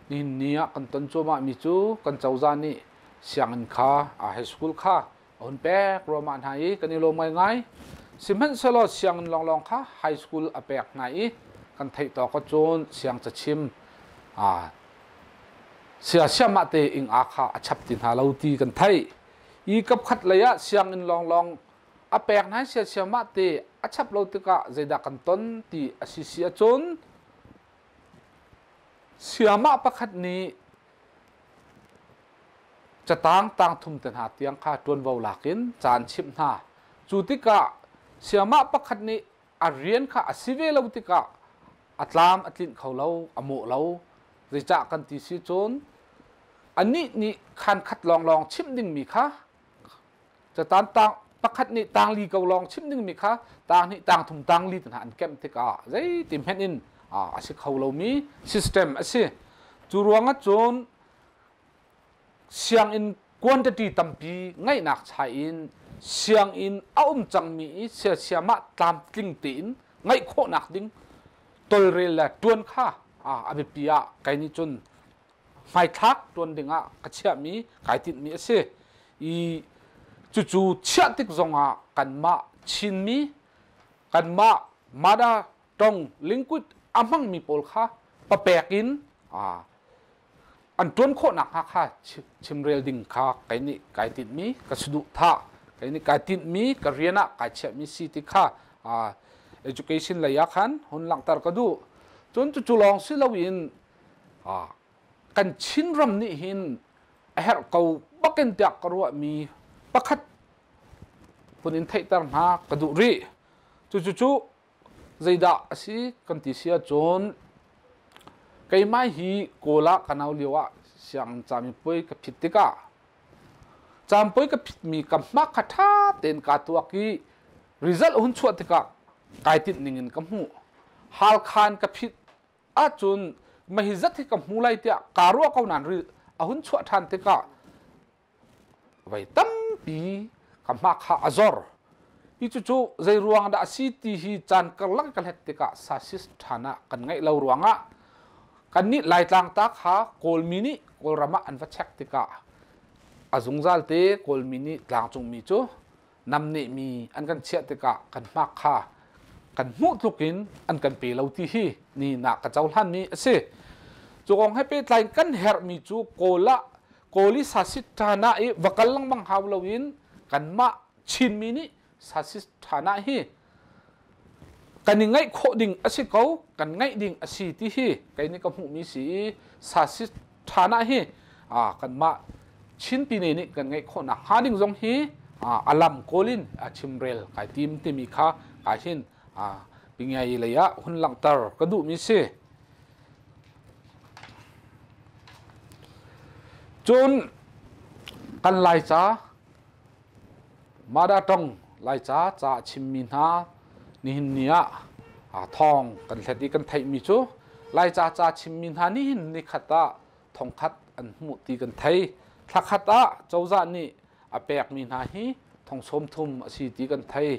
nihin ni ah kan ton cuahmahmi cu kan cozah nih sianginn kha high school kha a hun pek ruahmah hna i kan i lawm ngaingai. Sihmanhsehlaw sianginn lawnglawng kha high school a pek hna i kan theih tawk ahcun siang cachim siasiamah te ing aa kha a chap ti hna lo ti kan theih. I kapkhat lei ah sianginn lawnglawng a pek hna siasia mah te a chap lo tikah zeidah kan ton ti a si si ahcun siamah pakhat nih catang tang thum te hna tiang kha ṭuanvo lak in caan chimh hna. Cu tikah siamah pakhat nih a rian kha a si ve lo tikah a tlam a tlinh kho lo, a mawh lo. Zeicah kan ti si cun anih nih khan khat lawnglawng chimh dingmi kha Catan tang pakhat nih tangli ko lawng chim dingmi kha tang hnih tang thum tang li hna an kemh tikah zeiti hmenh in a si kho lomi system a si. Cu ruangah cun sianginn quantity tampi ngeihnak chai in sianginn a um cangmi i siasiamah tlamtling tein ngeih khawhnak ding tolrel le ṭuan kha a biapi ah kei nih cun hmaithlak ṭuan dingah ka chiahmi kai tinhmi a si i cucu chiah tik zongah kanmah Chinmi kanmah mother tongue language a hmangmi pawl kha papek in an ṭuan khawhnak hnga kha chimrel ding kha kei nih kai tinhmi ka saduhthah kei nih kai tinhmi ka rian ah kai chiahmi si ti kha education lei ah khan hun langhter ka duh. Cun cucu lawng si loin kan Chinram nih hin a herh ko bakin tiah ka ruahmi pakhat hun in theihter hna ka duh rih. Cucu zeidah a si kan ti si ahcun keimah hi Kawl ah ka no lio ah sianginn camipuai ka phit tikah caampuai ka phitmi ka hmak kha ṭha tein kaa tuak i result hun chuah tikah kai tinh ning in ka hmuh. Halkha in ka phit ahcun mahi zat hi ka hmu lai tiah kaa ruah ko nain a hun chuah ṭhan tikah voi tampi ka hma kha a zor. Hi cucu zei ruang dah a si ti hi caan karlak ka hlet tikah sasis ṭhan ah kan ngeih lo ruangah kannih Laitlang ta kha Kawlmi nih Kawlram ah an va check tikah a zungzal te Kawlmi nih tlangcungmi cu namnehmi an kan chiah tikah kan hmak kha kan hmuh tluk in an kan pe lo ti hi ni na ka cohlanmi a si. Cu kong he pehtlai kan herhmi cu Kawl ah Kawl i sasit ṭhan ah i va kal lengmang hau loin kanmah Chinmi nih sasit ṭhan ah hi kan i ngaih khawh ding a si ko, kan ngaih ding a si ti hi kei nih ka hmuhmi si i sasit ṭhan ah hi kanmah Chin pine nih kan ngeih khawhnak hnga ding zong hi a lam kawl in chimrel kai tim timi kha kai hin pingiai lei ah hun langhter ka duhmi si. Cun kan Laica Mada tong Laica ca a chimmi hna nihin ni ah thawng kan hlet i kan theihmi cu Laica ca chimmi hna nihin nikhat ah thongkhat an hmuh ti kan thei. Thlakhat ah cozah nih a pekmi hna hi thong 30 a si ti kan thei.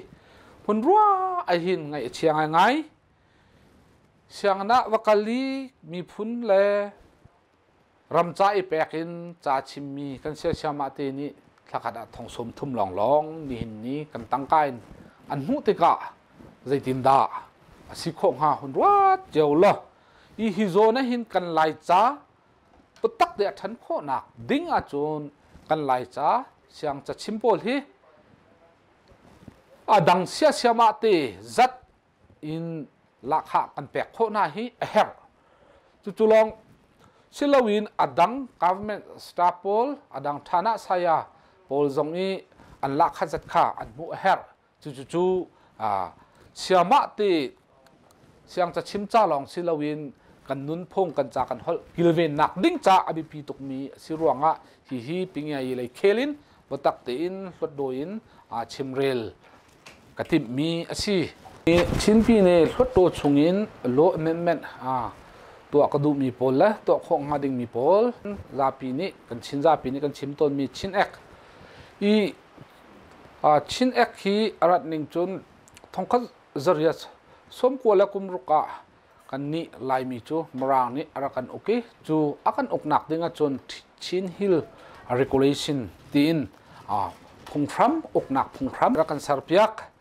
Hmun rua ai hin ngaih a chia ngaingai. Sianginn ah va kal i miphun le ram ca i pek in ca chimmi kan siasiamah te nih thlakhat ah thong 30 lawnglawng nihin ni kan tangka in an hmuh tikah zeitindah a si khawh hnga hun ruat cio law hi hi zawn ah hin kan Laica taktak te a ṭhan khawhnak ding ahcun Kan Laica siang cachim pawl hi a dang siasiam ah te zat in lahkhah kan pek khawh hna hi a herh. Cucu lawng siloin a dang government staff pawl, a dang ṭhanah saya pawl zong i an lahkhah zat kha an hmuh a herh. Cucu cu siamah te siang cachim ca lawng si loin kan nunphung kan ca kan holh kilvennak ding ca a biapi tukmi a si ruangah hihi pingiai lei khel in biatak tein hlawtdawi in chimrel ka timhmi a si. Chinpi nih Hluttaw chungin law amendment tuah ka duhmi pawl le tuah khawh hnga dingmi pawl zapi nih kan Chin zapi nih kan chim tawnmi Chin Act i Chin Act hi a rat ning cun thongkhat zariat sawmkua le kum ruk ah kannih Laimi cu Mirang nih a rak kan uk i cu a kan uknak ding ahcun Chin Hill Regulation tiin phunghram uknak phunghram rak kan serpiak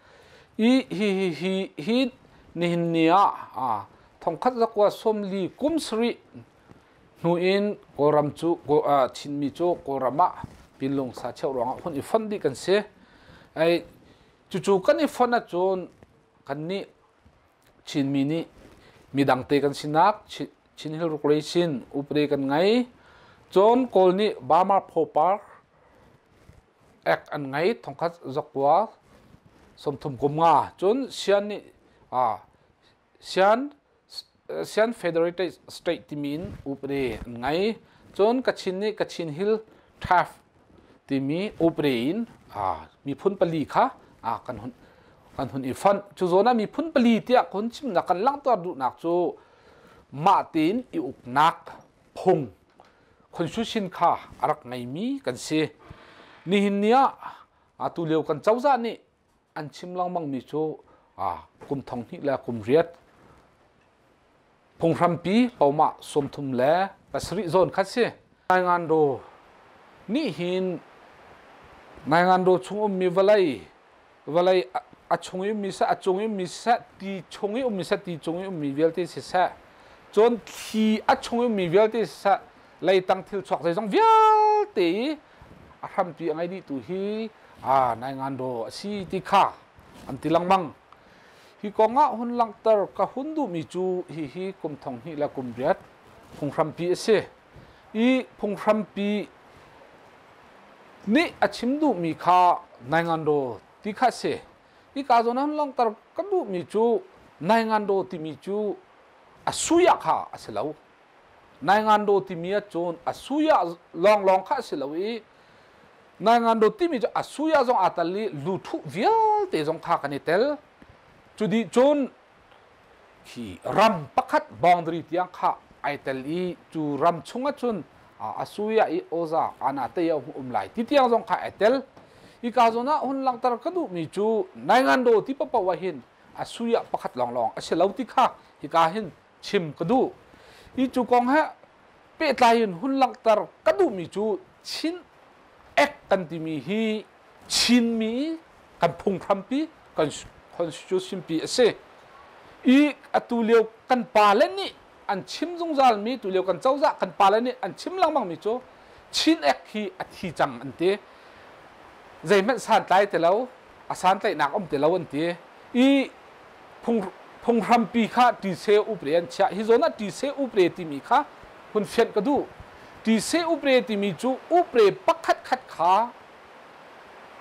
i hi hi hi hi nihin ni ah thongkhat zakua sawmli kum sarih hnu in Kawlram cu Chinmi cu Kawlram ah pinlung sa cheu ruangah hun i fonh dih kan si. Ai cucu kan i fonh ahcun kannih Chinmi nih midang te kan sinak Chin Hill Regulation upade kan ngei. Cun Kawl nih Burma Pho Park Act an ngei thongkhat zakua 30 kum nga. Cun Sian nih Sian Sian Federated State timi in upade an ngei. Cun Kachin nih Kachin Hill Taf timi upre in miphun pali kha kan hun kan hun i fonh. Cu zawn ah miphun pali tiah kun chimnak kan langhter duhnak cu mah tein i uknak phung constitution kha a rak ngeimi kan si. Nihin ni ah atu lio kan cozah nih an chim lengmangmi cu kum thong hnih le kum riat phunghrampi pomah 37 zawn kha si. Naingandaw nih hin Naingandaw chung ummi vawlei vawlei a chung i ummi seh a cung i ummi seh ti chung i ummi seh ti cung i ummi vialte siseh cun thli a chung i ummi vialte siseh leitang thil chuak zeizong vialte i a hrampi a ngei dihtu hi Naingandaw a si ti kha an ti lengmang. Hi kong ah hun langhter ka hun duhmi cu hihi kum thong hnih le kum riat phunghrampi a si. I phunghrampi nih a chim duhmi kha Naingandaw ti kha a si. Hika zawn ah hun langhter ka duhmi cu Naingandaw timi cu a sui ah kha a si lo. Naingandaw timi ahcun a sui ah lawnglawng kha a si lo i Naingandaw timi cu a sui ah zong aa tel i luthuh vialte zong kha kan i tel. Cu dih cun khi ram pakhat boundary tiang kha ai tel i cu ram chung ahcun a sui ah i oza ana te a um lai ti tiang zong kha ai tel. Hika zawn ah hun langhter ka duhmi cu Naingandaw ti paoh ah hin a sui ah pakhat lawnglawng a si lo ti kha hika hin chim ka duh. Hi cu kong he pehtlai in hun langhter ka duhmi cu Chin Act kan timi hi Chinmi kan phunghrampi kan constitution pi a si. I atu lio kan pale nih an chim zungzalmi tu lio kan cozah kan pale nih an chim lengmangmi cu Chin Act hi a thi cang an ti. Zeihmanh santlai ti lo, a santlaihnak um ti lo an ti. I phunghrampi kha ṭise upre an chiah. Hi zawn ah ṭise upre timi kha hun fianh ka duh. Ṭise upre timi cu upre pakhat khat kha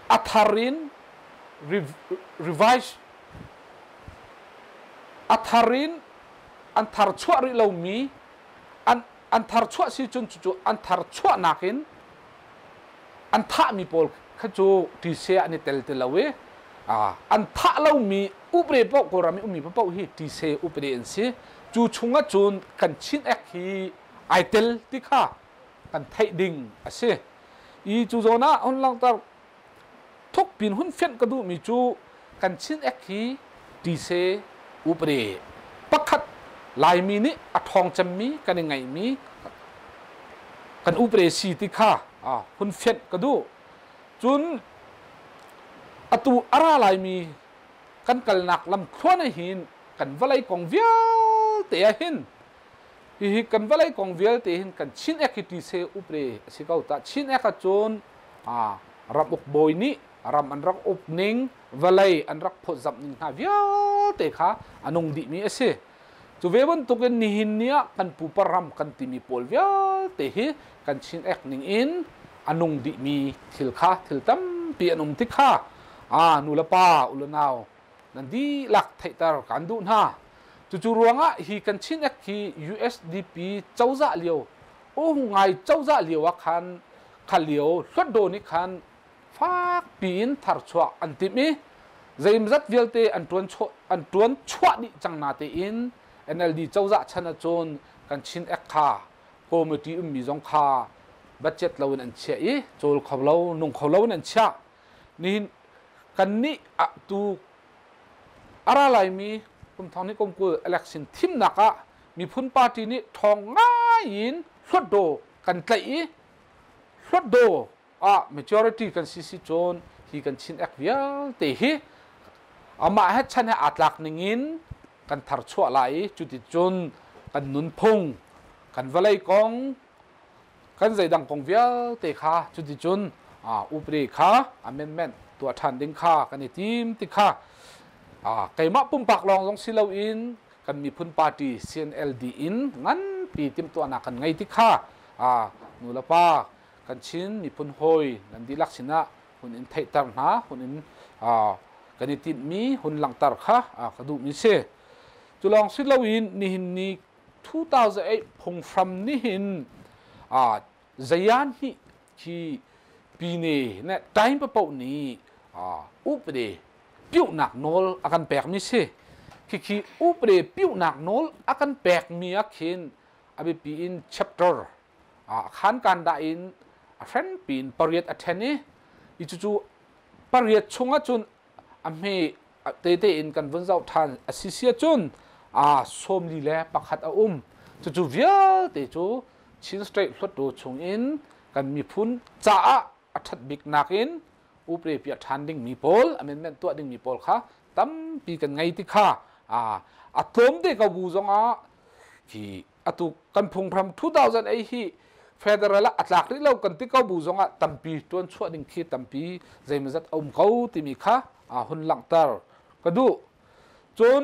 a thar in revise a thar in an thar chuah rih lomi an thar chuah si cun cucu an thar chuahnak in an thahmi pawl kha cu ṭise an i tel ti lo i an thah lomi upre paoh Kawlram i ummi paoh hi ṭise upre an si. Cu chungah cun kan Chin Act hi ai tel ti kha kan theih ding a si. I cu zawn ah hun langhter thukpin hun fianh ka duhmi cu kan Chin Act hi ṭise upre pakhat Laimi nih a ṭhawng cemmi kan i ngaihmi kan upre si ti kha hun fianh ka duh. Cun atu a ra laimi kan kalnak lamthluan ah hin kan vawlei kong vialte ah hin hihi kan vawlei kong vialte hin kan Chin Act hi ṭise upre a si ko ta. Chin Act ahcun. Ramuk bawi nih ram an rak uk ning, vawlei an rak phawtzamh ning hna vialte kha a nung dihmi a si. Cu ve bantukin nihin ni ah kan pupa ram kan timi pawl vialte hi kan Chin Act ning in a nung dihmi thil kha thil tampi an um ti kha nu le pa u le nau nan dihlak theihter kan duh hna. Cucu ruangah hi kan Chin Act hi USDP cozah lio ngai cozah lio ah khan kha lio Hluatdaw nih khan fakpi in tharchuah an timh i zeimzat vialte an ṭuan an ṭuan chuah dih cang na tein NLD cozah chan ahcun kan Chin Act kha committee ummi zong kha budget lo in an chiah i cawl kho lo nung kho lo in an chiah. Nihin kannih tu a ra laimi kum thong ni kum 20 election thimnak ah miphun party nih ṭhawng ngai in hluatdaw kan tlaih i hluatdaw ah majority kan si si cun hi kan Chin Act vialte hi amah he chan he aa tlak ning in kan tharchuah lai i cuticun kan nunphung kan vawlei kong kan zeidang kong vialte kha cuticun upri kha amendment tuah ṭhan ding kha kan i tim ti kha keimah pumpak lawng zong si loin kan miphun party CNLD in nganpi timhtuahnak kan ngei ti kha nu le pa kan Chin miphun hawi nan dihlak sinah hun in theihter hna hun in kan i tinhmi hun langhter kha ka duhmi si. Cu lawng si loin nihin ni 2008 phunghram nihin zayan hi khi pine ne time papoh nih upade piuhnak nawl a kan pekmi si. Khikhi upade piuhnak nawl a kan pekmi ah khin a biapi in chapter khan kan dah in a hrenpi in pariat a ṭhen i cucu pariat chung ahcun a hme tete in kan vun zoh ṭhan a si si ahcun 41 a um. Cucu vialte cu Chin State Hluttaw chung in kan miphun caah a ṭhat bik nakin upre piah ṭhan dingmi pawl amendment tuah dingmi pawl kha tampi kan ngei ti kha a tlawm te ko bu zongah hi atu kan phunghram 2008 hi federal ah a tlak rih lo kan ti ko bu zongah tampi tuan chuah ding khi tampi zeimawzat a um ko timi kha hun langhter ka duh. Cun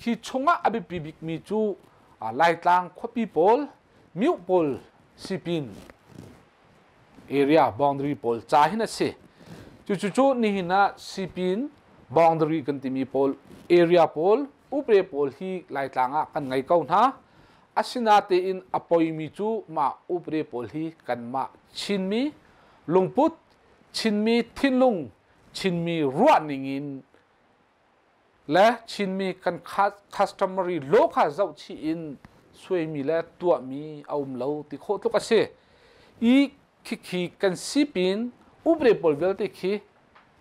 hi chungah a biapi bikmi cu Laitlang khuapi pawl myu pawl sipin area boundary pawl ca hin a si. Cucu nihin ah sipin boundary kan timi pawl area pawl upre pawl hi Laitlang ah kan ngei ko hna. Asinatein a poimi cu mah upre pawl hi kanmah Chinmi lungput, Chinmi thinlung, Chinmi ruahning in le Chinmi kan customary law kha zohchih in suaimi le tuahmi a um lo ti khawh tluk a si. I khikhi kan sipin upre pawl vialte khi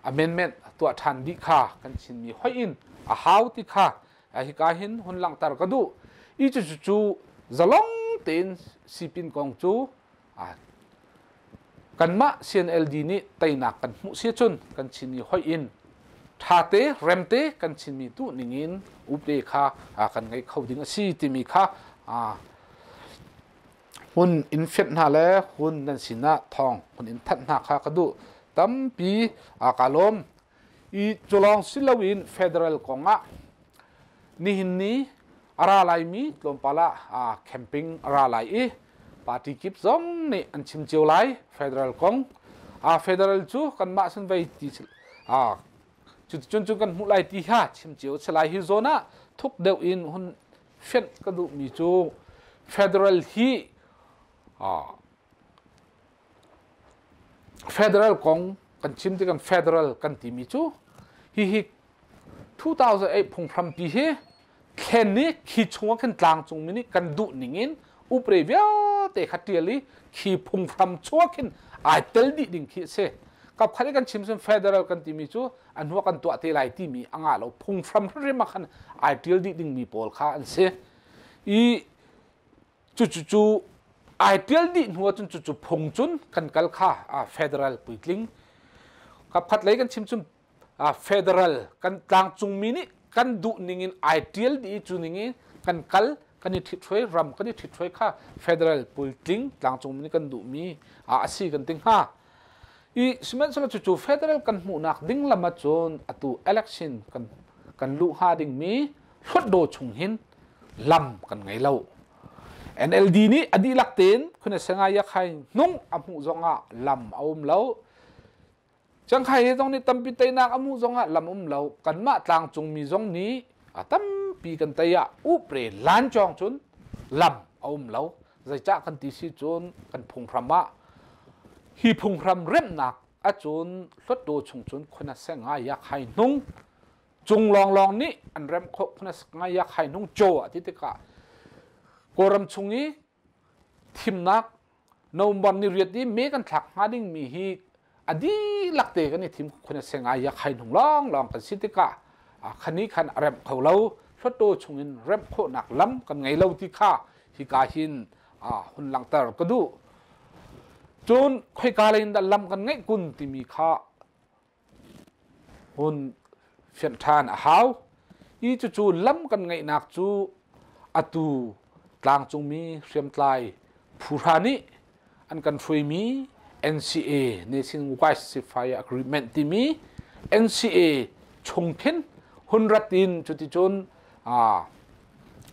amendment tuah ṭhan dih kha kan Chinmi hoih in a hau ti kha hika hin hun langhter ka duh. I cucu cu zalong tein sipin kong cu kanmah CNLD nih teinak kan hmuh si cun kan Chinmi hoih in ṭhate remte kan Chinmi duh ning in upde kha kan ngei kho ding a si timi kha hun in fianh hna le hun nan sinah thawng hun in thanh hna kha ka duh. Tampi kaa lawm. I culawng si loin federal kongah nihin ni a ra laimi tlawmpal ah camping a ra lai i party kip zong nih an chim cio lai federal kong. Federal cu kanmah sin vei ti cuticun cu kan hmuh lai ti kha chim cio si lai. Hi zawn ah thuk deuh in hun fianh ka duhmi cu federal hi federal kong kan chim tikah federal kan timi cu hihi 2008 phunghrampi hi thlen i khi chungah khin tlangcungmi nih kan duh ning in upre vialte kha ṭial i khi phunghram chungah khin ai tel dih ding khi a si. Kapkhat i kan chim cun federal kan timi cu a hnuah kan tuah te lai timi a ngah lo, phunghram hrimhrim ah khan ai ṭial dih dingmi pawl kha an si. I cucu ai ṭial dih hnu ahcun cucu phung cun kan kal kha federal puitling. Kapkhat lei kan chim cun federal kan tlangcungmi nih kan duh ning in ai ṭial dih i cu ning in kan kal kan i ṭhithruai ram kan i ṭhithruai kha federal puitling tlangcungmi nih kan duhmi a si kan ti hnga. I sihmanhsehlaw cucu federal kan hmuhnak ding lam ahcun atu election kan luh hnga dingmi hluatdaw chung hin lam kan ngei lo. NLD nih a dihlak tein khune sengai yakhai hnung a hmuh zongah lam a um lo. Chiangkhai he zong nih tampi teinak a hmuh zongah lam um lo. Kanmah tlangcungmi zong nih a tampi kan tei ah upre lan cawng cun lam a um lo. Zeicah kan ti si cun kan phunghram ah hi phunghram remnak acun hluatdaw chung cun khuna senga yakhai hnung cung lawnglawng nih an remh khawh khuna senga yakhai hnung caw a ti tikah Kawlram chung i thimnak November ni riat i me kan thlak hnga dingmi hi a dihlak te kan i thim khun a seng ai khai hnung lawnglawng kan si tikah khani khan a remh kho lo hluttaw chungin remh khawhnak lam kan ngei lo ti kha hika hin hun langhter ka duh. Cun khoika lei in dah lam kan ngeih kun timi kha hun fianh ṭhan a hau. Hi cucu lam kan ngeihnak cu atu tlangcungmi hriamtlai phu hra nih an kan hruaimi NCA Nationwide Ceasefire Agreement timi NCA chung khin hun rat in cuticun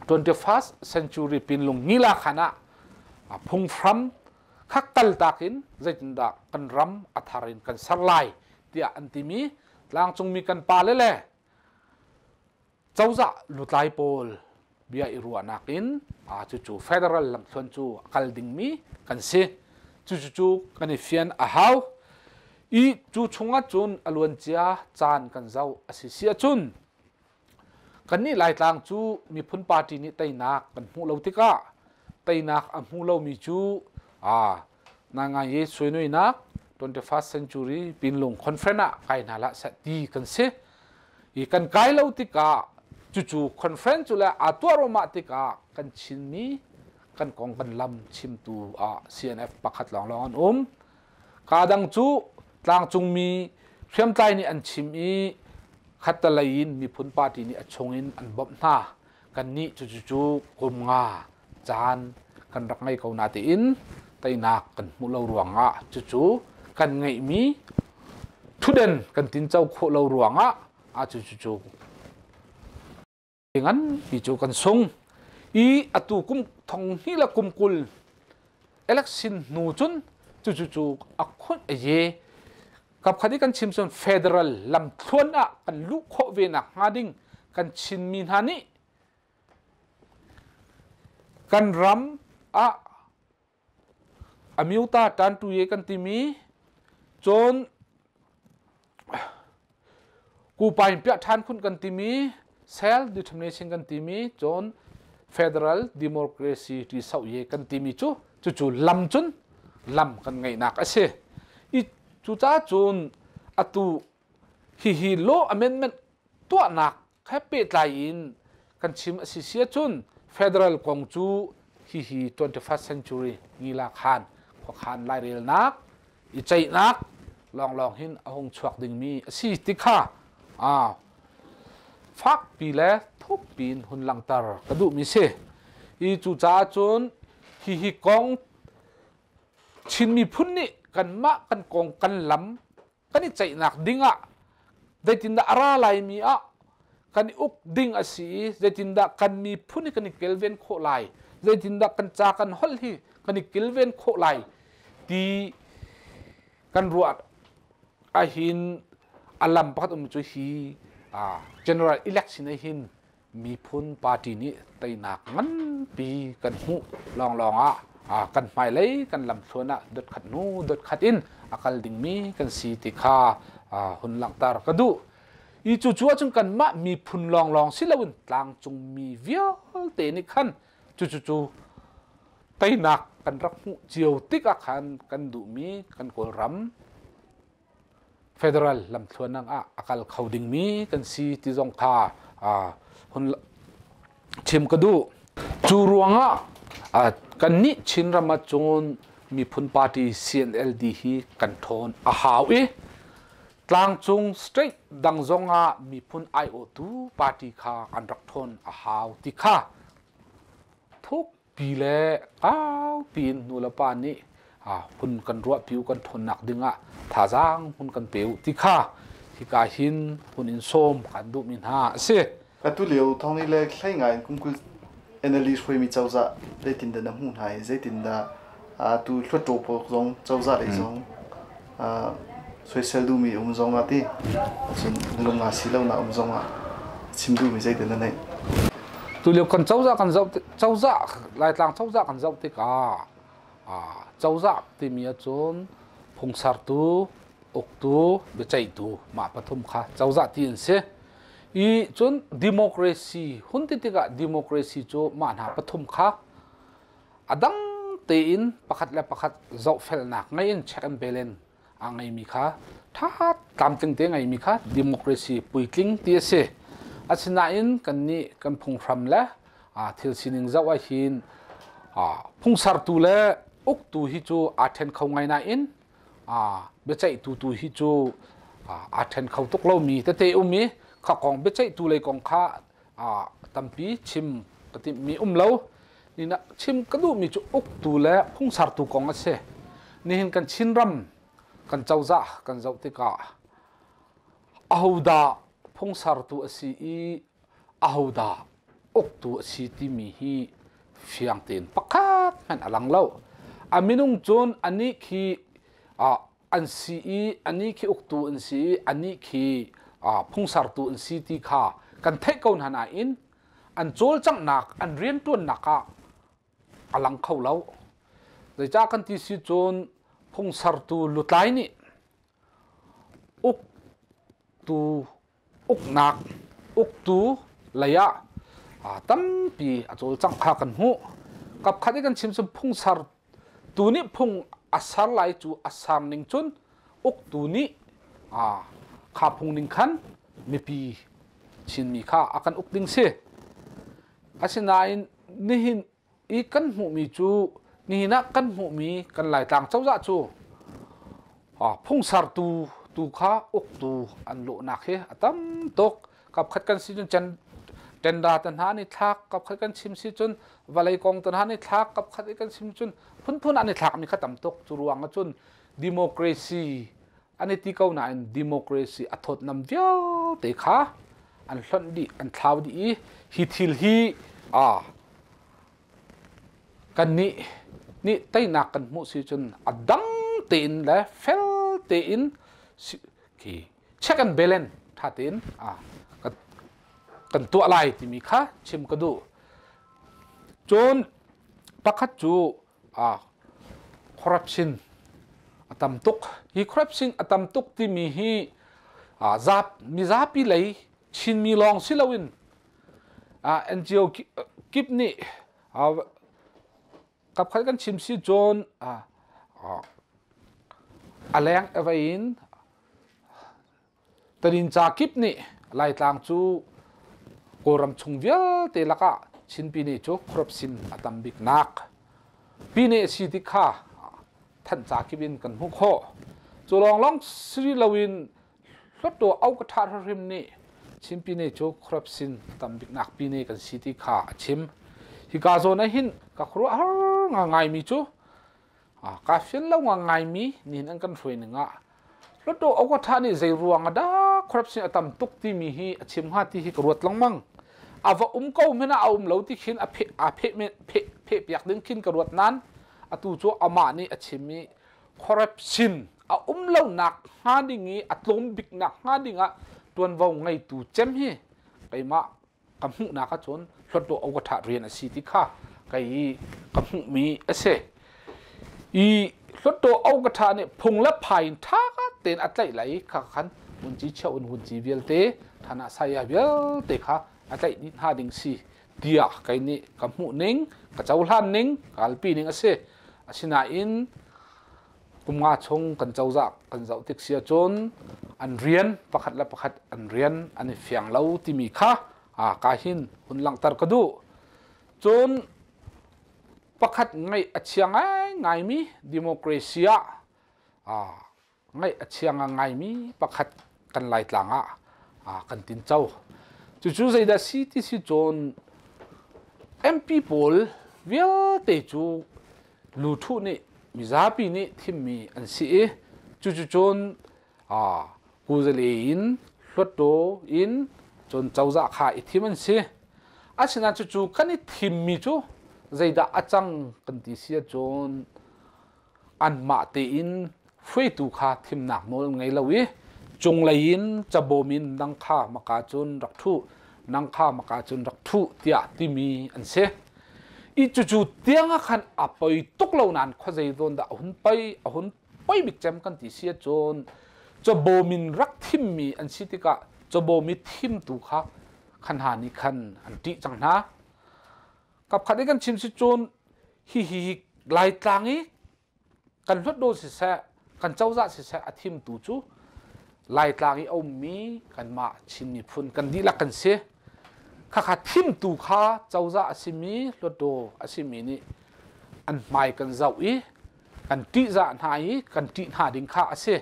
21st century pinlung ngila khan ah phunghram kha kaltak in zeitindah kan ram a thar in kan ser lai tiah an timi tlangcungmi kan pale le cozah lutlai pawl bia i ruahnak in cucu federal lamthluan cu a kal dingmi kan si. Cucu kan i fian a hau i cu chungah cun a luancia caan kan zoh a si si ahcun kannih Laitlang cu miphun party nih teinak kan hmuh lo tikah teinak a hmu lomi cu nangai suinuinak 21st century Pinlung conference ah kai hna hlah seh ti kan si. I kan kai lo tikah cucu conference cu le aa tuah ruahmah tikah kan Chinmi kan kong kan lam chimtu ah CNF pakhat lawnglawng an um. Kaa dang cu tlangcungmi hriamtlai nih an chim i khattalei in miphun party nih a chungin an bawmh hna. Kannih cucu kum nga caan kan rak ngei ko natein teinak kan hmuh lo ruangah cucu kan ngeihmi thuden kan tinco khawh lo ruangah a cucu nganpi cu kan sung i atu kum thong hnih le kum 20 election hnu cun cucu a khun a ye kapkhat i kan chim cun federal lamthluan ah kan luh khawh ve nak hnga ding kan Chinmi hna nih kan ram ah amyota tantu ye kan timi cun kupain piah ṭhan khun kan timi self determination kan timi cun federal democracy ti sau ye kan timi cu cucu lam cun lam kan ngeihnak a si. I cucaah cun atu hihi law amendment tuahnak he pehtlai in kan chim a si si ahcun federal kong cu hihi 21st century ngila khan khuakhan lairelnak i ceihnak lawnglawng hin a hung chuak dingmi a si ti kha fakpi le thukpi in hun langhter ka duhmi si. I cucaah cun hihi kong Chin miphun nih kanmah kan kong kan lam kan i ceihnak ding ah zeitindah a ra laimi ah kan i uk ding a si i zeitindah kan miphun hi kan i kelven khawh lai, zeitindah kan ca kan holh hi kan i kilven khawh lai ti kan ruah ahhin a lam pakhat um cu hi general election ah hin miphun party nih teinak nganpi kan hmuh lawnglawng ah kan hmailei kan lamthluan ah dot khat hnu dot khat in a kal dingmi kan si ti kha hun langhter ka duh. I cu cu ahcun kanmah miphun lawnglawng si loin tlangcungmi vialte nih khan cucu teinak kan rak hmuh cio tik ah khan kan duhmi kan Kawlram federal lamthluan ah a kal kho dingmi kan si ti zong kha hun chim ka duh. Cu ruangah kannih Chinram ah cun miphun party CNLD hi kan ṭhawn a hau i tlangcung state dang zongah miphun aiawhtu party kha an rak ṭhawn a hau ti kha thukpi le kaupi in nu le pa nih Hun kan ruah piu kan ṭhawnnak dingah thazaang hun kan pe u ti kha hika hin hun in sawm kan duhmi hna a si. Atu lio thawng ni le hlei ngai in kum 20 NLD hruaimi cozah zeitindah na hmuh hna i zeitindah atu hluttaw pawl zong cozah lei zong soisel duhmi um zong ah ti cun lung aa si lonak um zong ah chim duhmi zeitin na neih? Tulio kan cozah kan zoh cozah Laitlang cozah kan zoh tikah cozah timi ahcun phungsartu, uktu, biaceihtu mah pathum kha cozah ti an si. I cun democracy hun ti tikah democracy cu mah hna pathum kha a dang tein pakhat le pakhat zohfelnak ngei in check and balance a ngeimi kha ṭha tlamtling te ngeimi kha democracy puitling ti a si. Asinain kannih kan phunghram le thil sining zoh ahhin phungsartu le uktu hi cu aa ṭhen kho ngai nain biaceihtu tu hi cu aa ṭhen kho tuk lomi tete um i kha kong biaceihtu lei kong kha tampi chim ka timhmi um lo. Chim ka duhmi cu uktu le phungsartu kong a si. Nihin kan Chinram kan cozah kan zoh tikah ahodah phungsartu a si i ahodah uktu a si timi hi fiang tein pakhat hmanh a lang lo. A minung cun anih khi an si i anih khi uktu an si i anih khi phungsartu an si ti kha kan theih ko hna nain an cawlcanghnak an rianṭuannak ah a lang kho lo. Zeicah kan ti si cun phungsartu lutlai nih uktu uknak uktu lei ah tampi a cawlcangh kha kan hmuh. Kapkhat i kan chim cun phungsar tu nih phung a ser lai cu a ser ning cun uktu nih kha phung ning khan mipi Chinmi kha a kan uk ding si. Asinain nihin i kan hmuhmi cu nihin ah kan hmuhmi kan Laitlang cozah cu phungsartu tu kha uktu an lawhnak hi a tam tuk. Kapkhat kan si cun tenda te hna an i thlak, kapkhat kan chim si cun vawlei kong te hna an i thlak, kapkhat i kan chim cun phunphun an i thlakmi kha tam tuk. Cu ruang ah cun democracy an i ti ko nain democracy a thawtnam vialte kha an hlonh dih, an thlau dih i hi thil hi kannih nih teinak kan hmuh si cun a dang tein le fel tein khi check and balance ṭha tein kan tuah lai timi kha chim ka duh. Cun pakhat cu corruption a tam tuk. Hi corruption a tam tuk timi hi mizapi lei Chinmi lawng si loin NGO kip nih kapkhat kan chim si cun a leng a vei in Taninca kip nih Laitlang cu Kawlram chung vialte lakah Chin Pyine cu corruption a tam biknak Pyine a si ti kha thanhca kip in kan hmuh khawh. Cu lawnglawng si loin Hluttaw au ka ṭha hrim nih Chin Pyine cu corruption a tam biknak pyine kan si ti kha a chim. Hika zawn ah hin ka khuaruahhar ngaingaimi cu Kaa fian lo ngaimi nihin an kan hruai ning ah Hluttaw Awkawṭha nih zei ruang ah dah corruption a tam tuk timi hi a chim hnga ti hi ka ruat lengmang. A va um ko hmanh ah a um lo ti khin a pheh aa pheh pheh phehpiak ding khin ka ruat nain atu cu amah nih a chim i corruption a um lonak hnga ding i a tlawm biknak hnga ding ah ṭuanvo ngeitu cem hi keimah ka hmuhnak ahcun Hluttaw Awkawṭha rian a si ti kha kei i ka hmuhmi a si. I Hluttaw Awkawṭha nih phung le phai in ṭha tein a tlaih lai i kha khan vunci cheu in vunci vialte thana saya vialte kha a tlaih dih hna ding si tiah kei nih ka hmuh ning ka cohlan ning ka kalpi ning a si. Asinain kum nga chung kan cozah kan zoh tik si ahcun an rian pakhat le pakhat an rian an i fiang lo timi kha ka hin hun langhter ka duh. Cun pakhat ngaih a chia ngaingaimi democracy ah ngaih a chia ngaingaimi pakhat kan Laitlang ah kan tinco. Cucu zeidah si ti si cun MP pawl vialte cu luthuh nih Mizapi nih thimmi an si i cucucun kuzale in hluttaw in cun cozah kha i thim an si. Asinain cucu kan i thimmi cu zeidah a cang kan ti si ahcun anmah tein hruaitu kha thimnak nawl an ngei lo i cunglei in cabawm in nang kha maka cun rak ṭhu, nang kha maka cun rak ṭhu tiah timi an si. I cucu tiang ah khan a poi tuk lo nain khuazei zawn dah a hun poi, a hun poi bik cem kan ti si ahcun cabawm in rak thimmi an si tikah cabawm i thimtu kha khan hna nih khan an ṭih cang hna. Kapkhat i kan chim si cun hihi Laitlang i kan hlutdaw siseh, kan cozah siseh a thimtu cu Laitlang i a ummi kanmah Chin miphun kan dihlak kan si. Khakha thimtu kha cozah a simi hlutdaw a simi nih an hmai kan zoh i kan ṭihzah hna i kan ṭih hna ding kha a si.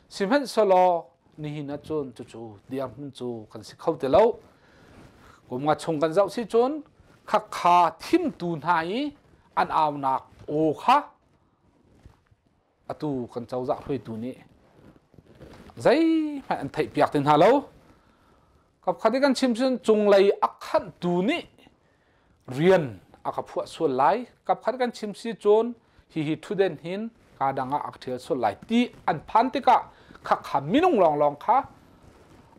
Sihmanhsehlaw nihin ahcun cucu dirhmun cu kan si kho ti lo. Kum nga chung kan zoh si cun khakha thimtu hna i an aunak aw kha atu kan cozah hruaitu nih zeihmanh an theihpiak ti hna lo. Kapkhat i kan chim cun cunglei a khanhtu nih rian a ka phuah sual lai. Kapkhat kan chim si cun hihi thuden hin ka dang ah a ka ṭhial sual lai ti an phan tikah khakha minung lawnglawng kha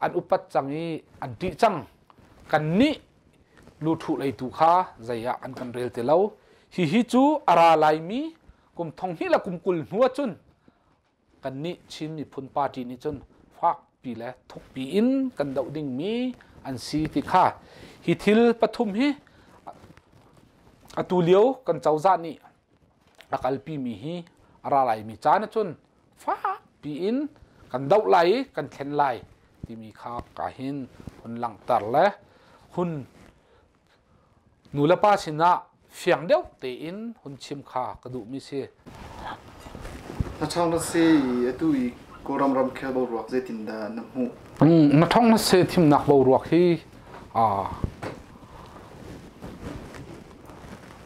an upat cang i an ṭih cang. Kannih luthuh leitu kha zei ah an kan rel ti lo. Hihi cu a ra laimi kum thong hnih le kum 20 hnu ahcun kannih Chin miphun party nih cun fakpi le thukpi in kan doh dingmi an si ti kha hi thil pathum hi atu lio kan cozah nih a kalpimi hi a ra laimi caan ahcun fakpi in kan doh lai i kan thlen lai timi kha ka hin hun langhter le hun nu le pa sinah fiang deuh tein hun chim kha ka duhmi si. Na ṭhawng na si i atu i Kawlram ramkhel boruak zeitindah na hmuh? Na ṭhawng na si thimnak boruak hi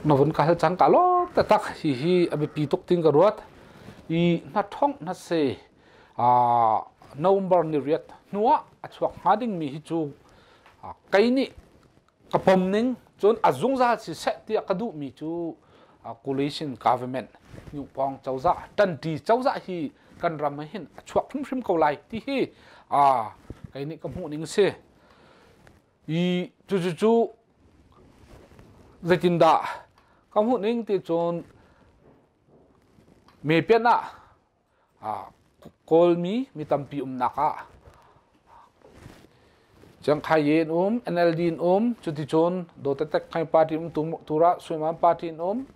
na vun ka hal cang ka lawm taktak. Hihi a biapi tuk tin ka ruat. I na ṭhawng na si November ni riat hnu ah a chuak hnga dingmi hi cu kei nih ka pom ning cun a zungzal siseh tiah ka duhmi cu coalition government nyukpawng cozah ṭanṭi cozah hi kan ram ah hin a chuak hrimhrim ko lai ti hi kei nih ka hmuh ning a si. I cucu zeitindah ka hmuh ning ti cun mepian ah Kawlmi mi tampi umnak ah Chiangkhai in um, NLD in um, cuticun Dawtatek Khai Party um, Tura Suiman Party in um,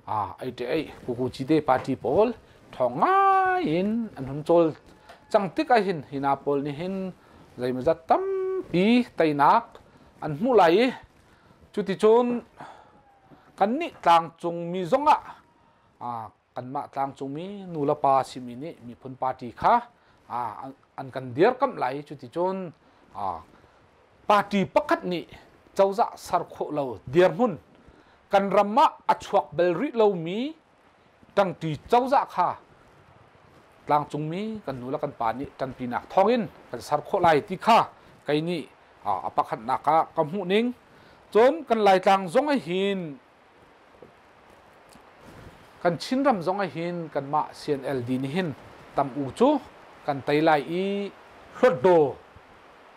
ai te ai Kuku Cite Party pawl ṭhawng ngai in an hun cawl cang tik ah hin hina pawl nih hin zeimawzat tampi teinak an hmuh lai i cuticun kannih tlangcungmi zongah kanmah tlangcungmi nu le pa simi nih miphun party kha an kan dirkamh lai. Cuticun party pakhat nih cozah ser khawh lo dirhmun kan ram ah a chuak bal rih lomi ṭangṭi cozah kha tlangcungmi kan nu le kan pa nih ṭanpinak thawngin kan ser khawh lai ti kha kei nih a pakhatnak ah ka hmuh ning. Cun kan Laitlang zong ah hin kan Chinram zong ah hin kanmah CNLD nih hin tam u cu kan tei lai i Hluatdaw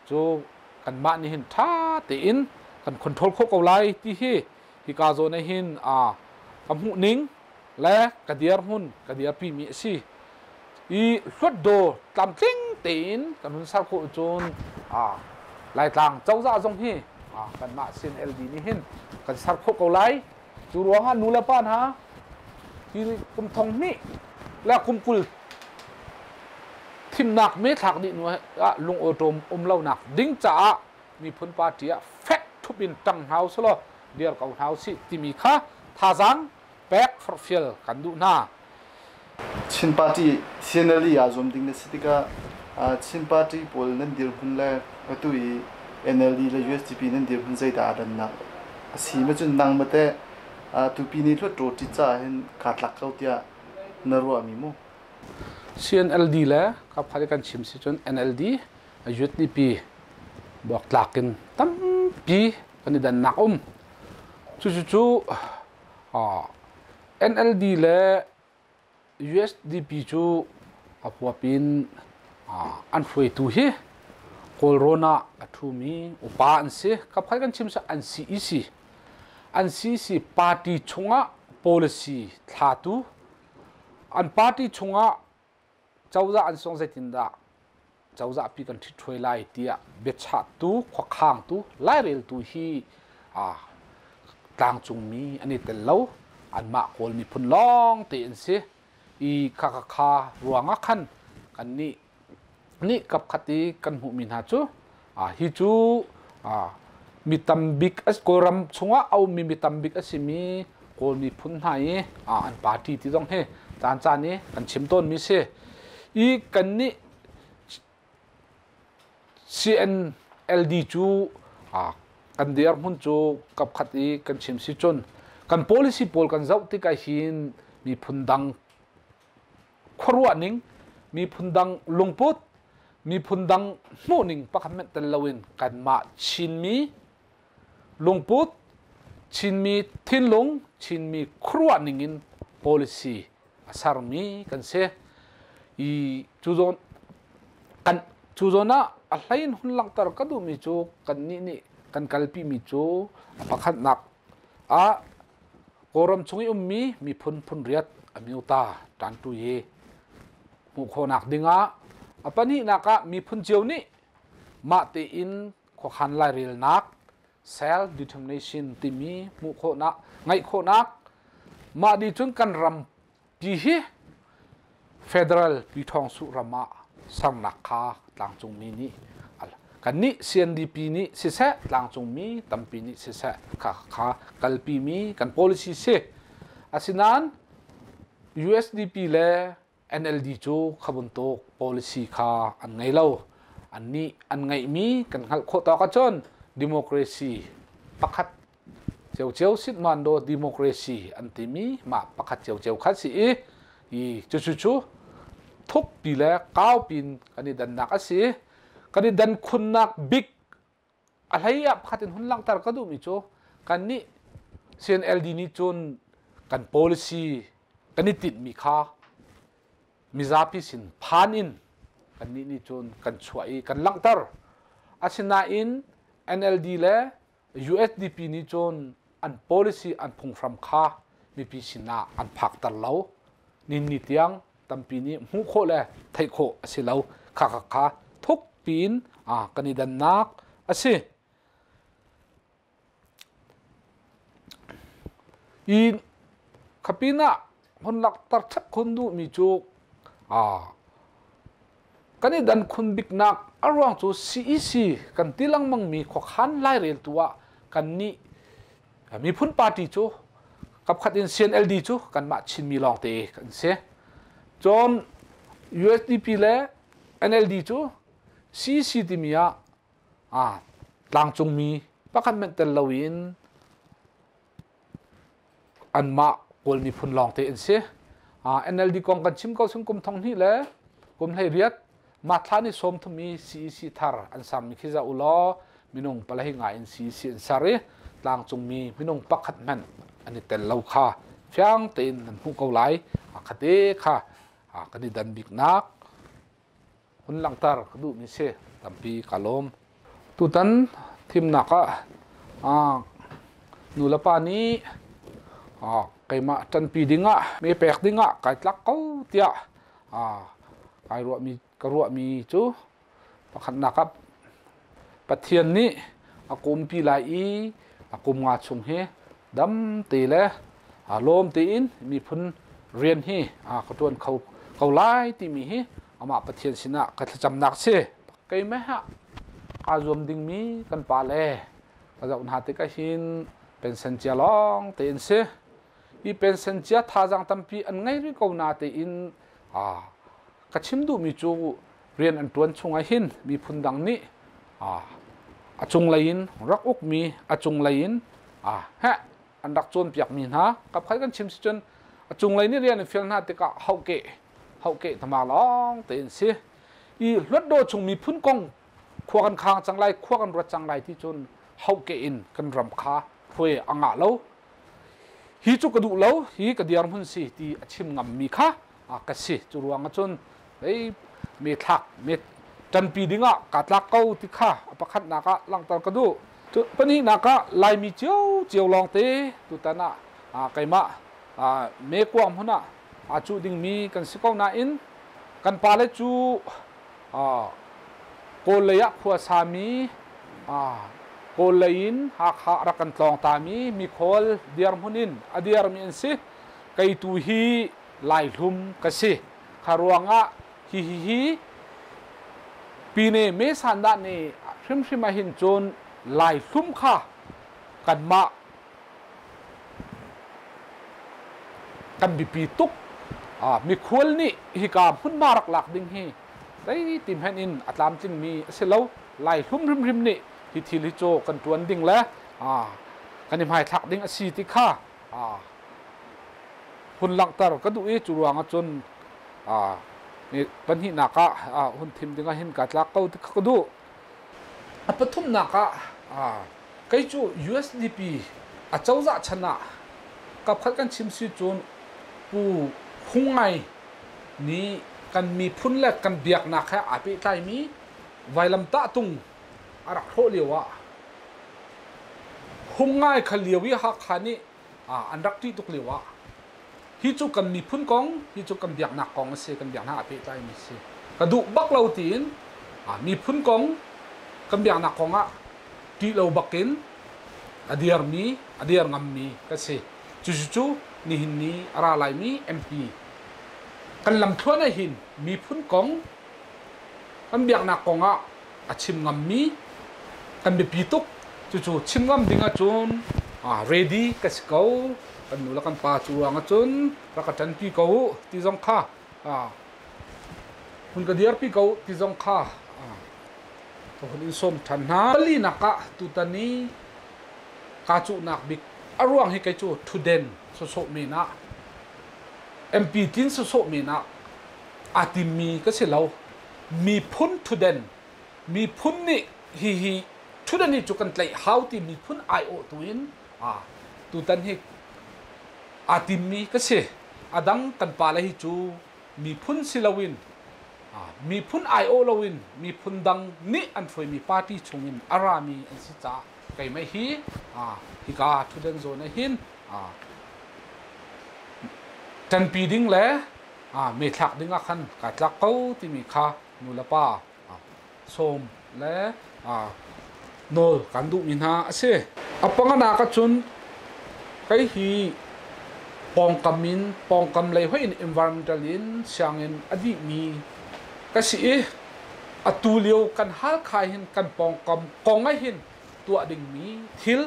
cu kanmah nih hin ṭha tein kan control khawh ko lai ti hi hika zawn ah hin ka hmuh ning le ka dirhmun ka dirpi mi a si. I Hluatdaw tlamtling tein kan hun ser khawh cun Laitlang cozah zong hi kanmah CNLD nih hin kan ser khawh ko lai. Cu ruangah nu le pa hna hi kum thong hnih le kum 20 thimnak me thlak dih nu ah lung awṭawm um lonak ding caah miphun party ah fek ṭhup in ṭang hna usih law dir ko hna usih timi kha thazaang pek forhfial kan duh hna. Chin Party CNLD aa zuam ding na si tikah Chin Party pawl nan dirhmun le atu i NLD le USDP nan dirhmun zeidah aa dannak a si? Ma cun nang mate tupi ni hluat ṭawṭi caah hin kaa tlak ko tiah Na ruahmi mu? CNLD le kapkhat i kan chim si cun NLD, UDP buaktlak in tampi kan i dannak um. Cucu NLD le USDP cu a huap in an hruaitu hi Kawlrawn ah a ṭhumi upa an si. Kapkhat kan chim an CEC. An CEC party chungah policy thlatu, an party chungah cozah an sung zeitindah cozah pi kan ṭhithruai lai tiah biachahtu, khuakhangtu, laireltu hi tlangcungmi an i tel lo. Anmah Kawl miphun lawng te an si. I kha kha ruangah khan kannih nih kapkhat i kan hmuhmi hna cu hi cu mi tambik Kawlram chungah a ummi mi tambik a simi Kawl miphun hna i an party ti zong hi caan caan i kan chim tawnmi si. I kannih CNLD cu kan dirhmun cu kapkhat i kan chim si cun kan policy pawl kan zoh tikah hin miphun dang khuaruah ning, miphun dang lungput, miphun dang hmuhning pakhat hmanh tel loin kanmah Chinmi lungput, Chinmi thinlung, Chinmi khuaruah ning in policy a sermi kan si. I cu zawn kan cu zawn ah a hlei in hun langhter ka duhmi cu kannih nih kan kalpimi cu a pakhatnak ah Kawlram chung i ummi miphun phunriat amyota ṭanṭu i hmuh khawhnak dingah a pahnihnak ah miphun cio nih mah tein khuakhan lairelnak self determination timi hmuh khawhnak ngeih khawhnak mah nih cun kan ram pi hi federal piṭhawngsuh ram ah sernak kha tlangcungmi nih kannih CNDP nih siseh tlangcungmi tampi nih siseh kha kha kalpimi kan policy si. Asinain USDP le NLD cu kha bantuk policy kha an ngei lo. Annih an ngeihmi kan hngalh khawh tawk ahcun democracy pakhat ciocio sitman do democracy an timi mah pakhat ciocio kha si i i cucu cu thukpi le kaupin kan i dannak a si. Kan i dan khunnak bik a hlei ah pakhat in hun langhter ka duhmi cu kannih CNLD nih cun kan policy kan i tinhmi kha mizapi sin phan in kannih nih cun kan chuah i kan langhter. Asinain NLD le USDP nih cun an policy an phunghram kha mipi sinah an phakter lo. Ninni tiang tampi nih hmuh khawh le theih khawh a si lo. Kha kha kha thuk piin kan i dannak a si. I khapin ah hun lakter ṭhep khun duhmi cu kan i dan khun biknak a ruang cu CEC kan ti lengmangmi khuakhan laireltu ah kannih miphun party cu kapkhat in CNLD cu kanmah Chinmi lawngte kan si. Cun USDP le NLD cu CEC timi ah tlangcungmi pakhat hmanh tel loin anmah Kawl miphun lawngte an si. NLD kong kan chim ko chung kum thong hnih le kum hlei riat mathla ni sawm thum i CEC thar an sermi khi za ulaw minung palahi nga in CEC an ser i tlangcungmi minung pakhat hmanh an i tel lo kha fiang tein nan hmuh ko lai. Khate kha kan i dan biknak hun langhter ka duhmi si tampi ka lawm. Tutan thimnak ah nulepa nih keimah ṭanpi dingah me pek dingah kai tlak ko tiah kai ruahmi ka ruahmi cu pakhatnak ah Pathian nih a kumpi lai i a kum nga chung hi dam te le lawm tein miphun rian hi ka ṭuan kho ko lai timi hi amah Pathian sinah ka thlacamnak si. Keimah ah aa zuam dingmi kan pa le ka zoh hna tikah hin pension cia lawng tein si. Hi pension cia thazaang tampi an ngei rih ko na tein ka chim duhmi cu rian an ṭuan chungah hin miphun dang nih a cunglei in rak ukmi a cunglei in heh an rak cawnpiakmi hna kapkhat kan chim si cun A cunglei nih rian an fial hna tikah hauhkeh hauhkeh tama lawng tein si. I Hluatdaw chung miphun kong khua kan khang cang lai, khua kan ruat cang lai ti cun hauhkeh in kan ram kha hruai a ngah lo. Hi cu ka duh lo, hi ka dirhmun si ti a chim ngammi kha ka si. Cu ruang ah cun ei me thlak me ṭanpi dingah kaa tlak ko ti kha a pakhatnak ah langhter ka duh. Pahnihnak ah Laimi ciocio lawngte tutan ah keimah mekuang hmun ah aa cuh dingmi kan si ko nain kan pale cu Kawl lei ah khua sami Kawl lei in Hakha rak kan tlawng tami mikhawl dirhmun in a dirmi an si. Kei tu hi Laihlum ka si. Kha ruangah hihi hi Pine me sandah nih hrimhrim ah hin cun Laihlum kha kanmah kan biapi tuk. Mikhual nih hika hmunhma rak lak ding hi zeiti hmanh in a tlamtlingmi a si lo. Laihlum hrimhrim nih hi thil hi cu kan ṭuan ding le kan i hmaithlak ding a si ti kha hun langhter ka duh i cu ruangah cun pahnihnak ah hun thim dingah hin kaa tlak ko ti kha ka duh. A pathumnak ah kei cu USDP a cozah chan ah kapkhat kan chim si cun Pu Hung Ngai nih kan miphun le kan biaknak he aa pehtlaimi vailamtah tung a rak hrawh lio ah Hung Ngai kha lio i Hakha nih an rak ṭih tuk lio ah hi cu kan miphun kong, hi cu kan biaknak kong a si, kan biaknak aa pehtlaimi a si. Ka duh bak lo tiin miphun kong, kan biaknak kong ah ṭih lo bakin a dirmi, a dir ngammi ka si. Cucu nihin ni a ra laimi MP kan lamthluan ah hin miphun kong, kan biaknak kong ah a chim ngammi kan biapi tuk. Cucu chim ngam ding ahcun ready ka si ko. Kan nu le kan pa cu ruang ahcun rak ka ṭanpi ko u ti zong kha hun ka dirpi ko ti zong kha ka hun in sawm ṭhan hna. Palinak ah tutan i kaa cuhnak bik a ruang hi kei cu ṭhutden sawsawh men ah MP tlin sawsawh men ah aa timmi ka si lo. Miphun ṭhutden miphun nih hihi ṭhutden hi cu kan tlaih hau ti miphun aiawhtu in tutan hi aa timmi ka si. A dang kan pale hi cu miphun si loin miphun aiawh loin miphun dang nih an hruaimi party chungin a rami an si caah keimah hi hika ṭhutden zawn ah hin ṭanpi ding le me thlak ding ah khan kaa tlak ko timi kha nu le pa sawm le nawl kan duhmi hna a si. A panganak ahcun kei hi pawngkam in pawngkam lei hoih in environmental in sianginn a dihmi ka si i atu lio kan Halkha hin kan pawngkam kong ah hin tuah dingmi thil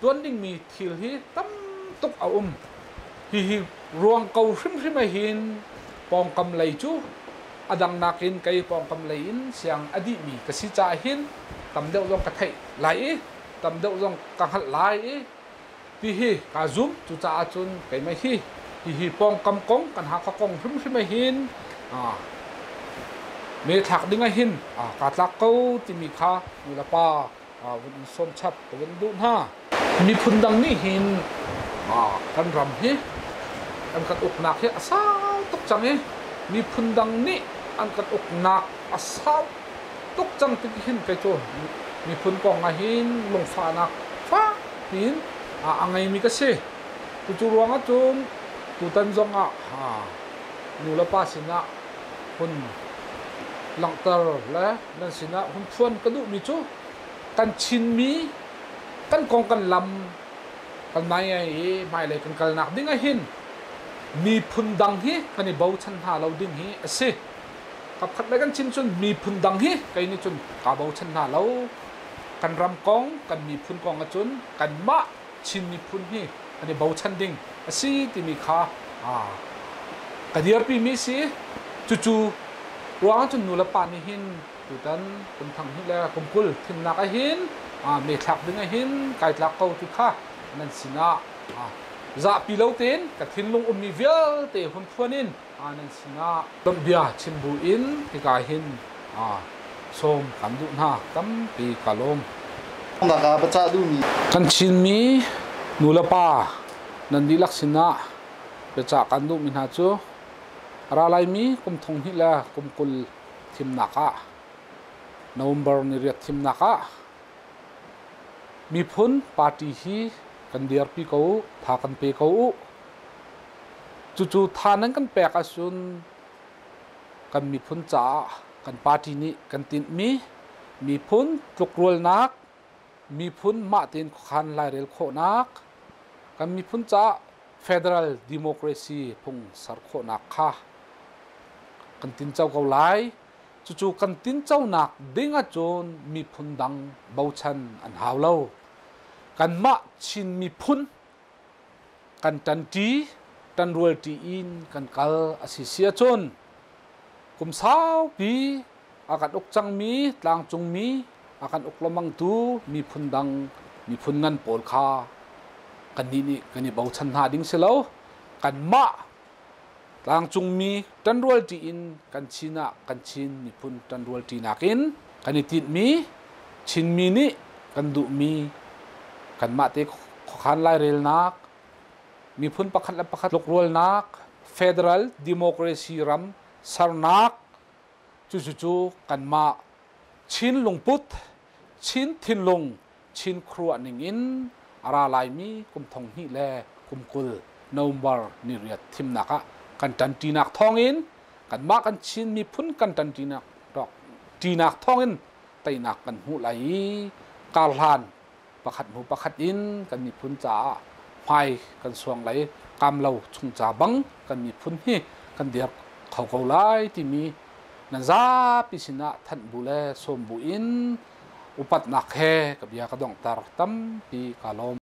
tuan dingmi thil hi tam tuk a um. Hihi ruang ko hrimhrim ah hin pawngkam lei cu a dang nakin kei pawngkam lei in siang a dihmi ka si caah hin tam deuh zong ka theih lai i tam deuh zong ka hngalh lai i ti hi kaa zum. Cucaah cun keimah hi hihi pawngkam kong kan Hakha kong hrimhrim ah hin me thlak ding ah hin kaa tlak ko timi kha nu le pa vun in sawm chap ka vun duh hna. Miphun dang nih hin kan ram hi an kan uknak hi a sau tuk cang i miphun dang nih an kan uknak a sau tuk cang tik hin kei cu miphun kong ah hin lungfahnak fak piin a ngeimi ka si. Cucu ruangah cun tutan zong ah nu le pa sinah hun langhter le nan sinah hun phuan ka duhmi cu kan Chinmi kan kong kan lam kan mai i hmailei kan kalnak ding ah hin miphun dang hi kan i bochan hna lo ding hi a si. Kapkhat le kan chim cun miphun dang hi kei nih cun kaa bochan hna lo. Kan ram kong, kan miphun kong ahcun kanmah Chin miphun hi kan i bochan ding a si timi kha ka dirpimi si. Cucu ruangah cun nu le pa nih hin tutan kum thang hnih le kum 20 thimnak ah hin me thlak ding ah hin kai tlak ko ti kha nan sinah Zahpi lo tein ka thinlung ummi vialte hun phuan in nan sinah bia chim bu in hika hin sawm kan duh hna. Tampi ka lawm. Kan Chinmi nulepa nan dihlak sinah biacah kan duhmi hna cu ra laimi kum thong hnih le kum 20 thimnak ah, November ni 8 thimnak ah miphun party hi kan dirpi ko u, tha kan pe ko u. Cucu tha nan kan pek ahcun kan miphun caah kan party nih kan tinhmi miphun tlukrualnak, miphun mah tein khuakhan lairel khawhnak, kan miphun caah federal democracy phung ser khawhnak kha kan tinco ko lai. Cucu kan tinconak ding ahcun miphun dang bochan an hau lo. Kanmah Chin miphun kan ṭanṭi, ṭanrualṭi in kan kal a si si ahcun kum saupi a kan uk cangmi tlangcungmi a kan uk lengmangtu miphun dang miphun ngan pawl kha kannih nih kan i bochan hna ding si lo. Kanmah tlangcungmi ṭanrualṭi in kan Chin ah kan Chin miphun ṭanrualṭinak in kan i tinhmi Chinmi nih kan duhmi kanmah te khuakhan lairelnak, miphun pakhat le pakhat tlukrualnak, federal democracy ram sernak, cucu kanmah Chin lungput, Chin thinlung, Chin khuaruah ning in a ra laimi kum thong hnih le kum 20 November ni 8 thimnak ah kan ṭanṭinak thawngin kanmah kan Chin miphun kan ṭanṭinak ṭinak thawngin teinak kan hmuh lai i karhlan pakhat hnu pakhat in kan miphun caah hmai kan suang lai, kamlo chung ca bang kan miphun hi kan dir kho ko lai timi nan zapi sinah thanh bu le sawm bu in upatnak he ka bia ka donghter. Tampi ka lawm.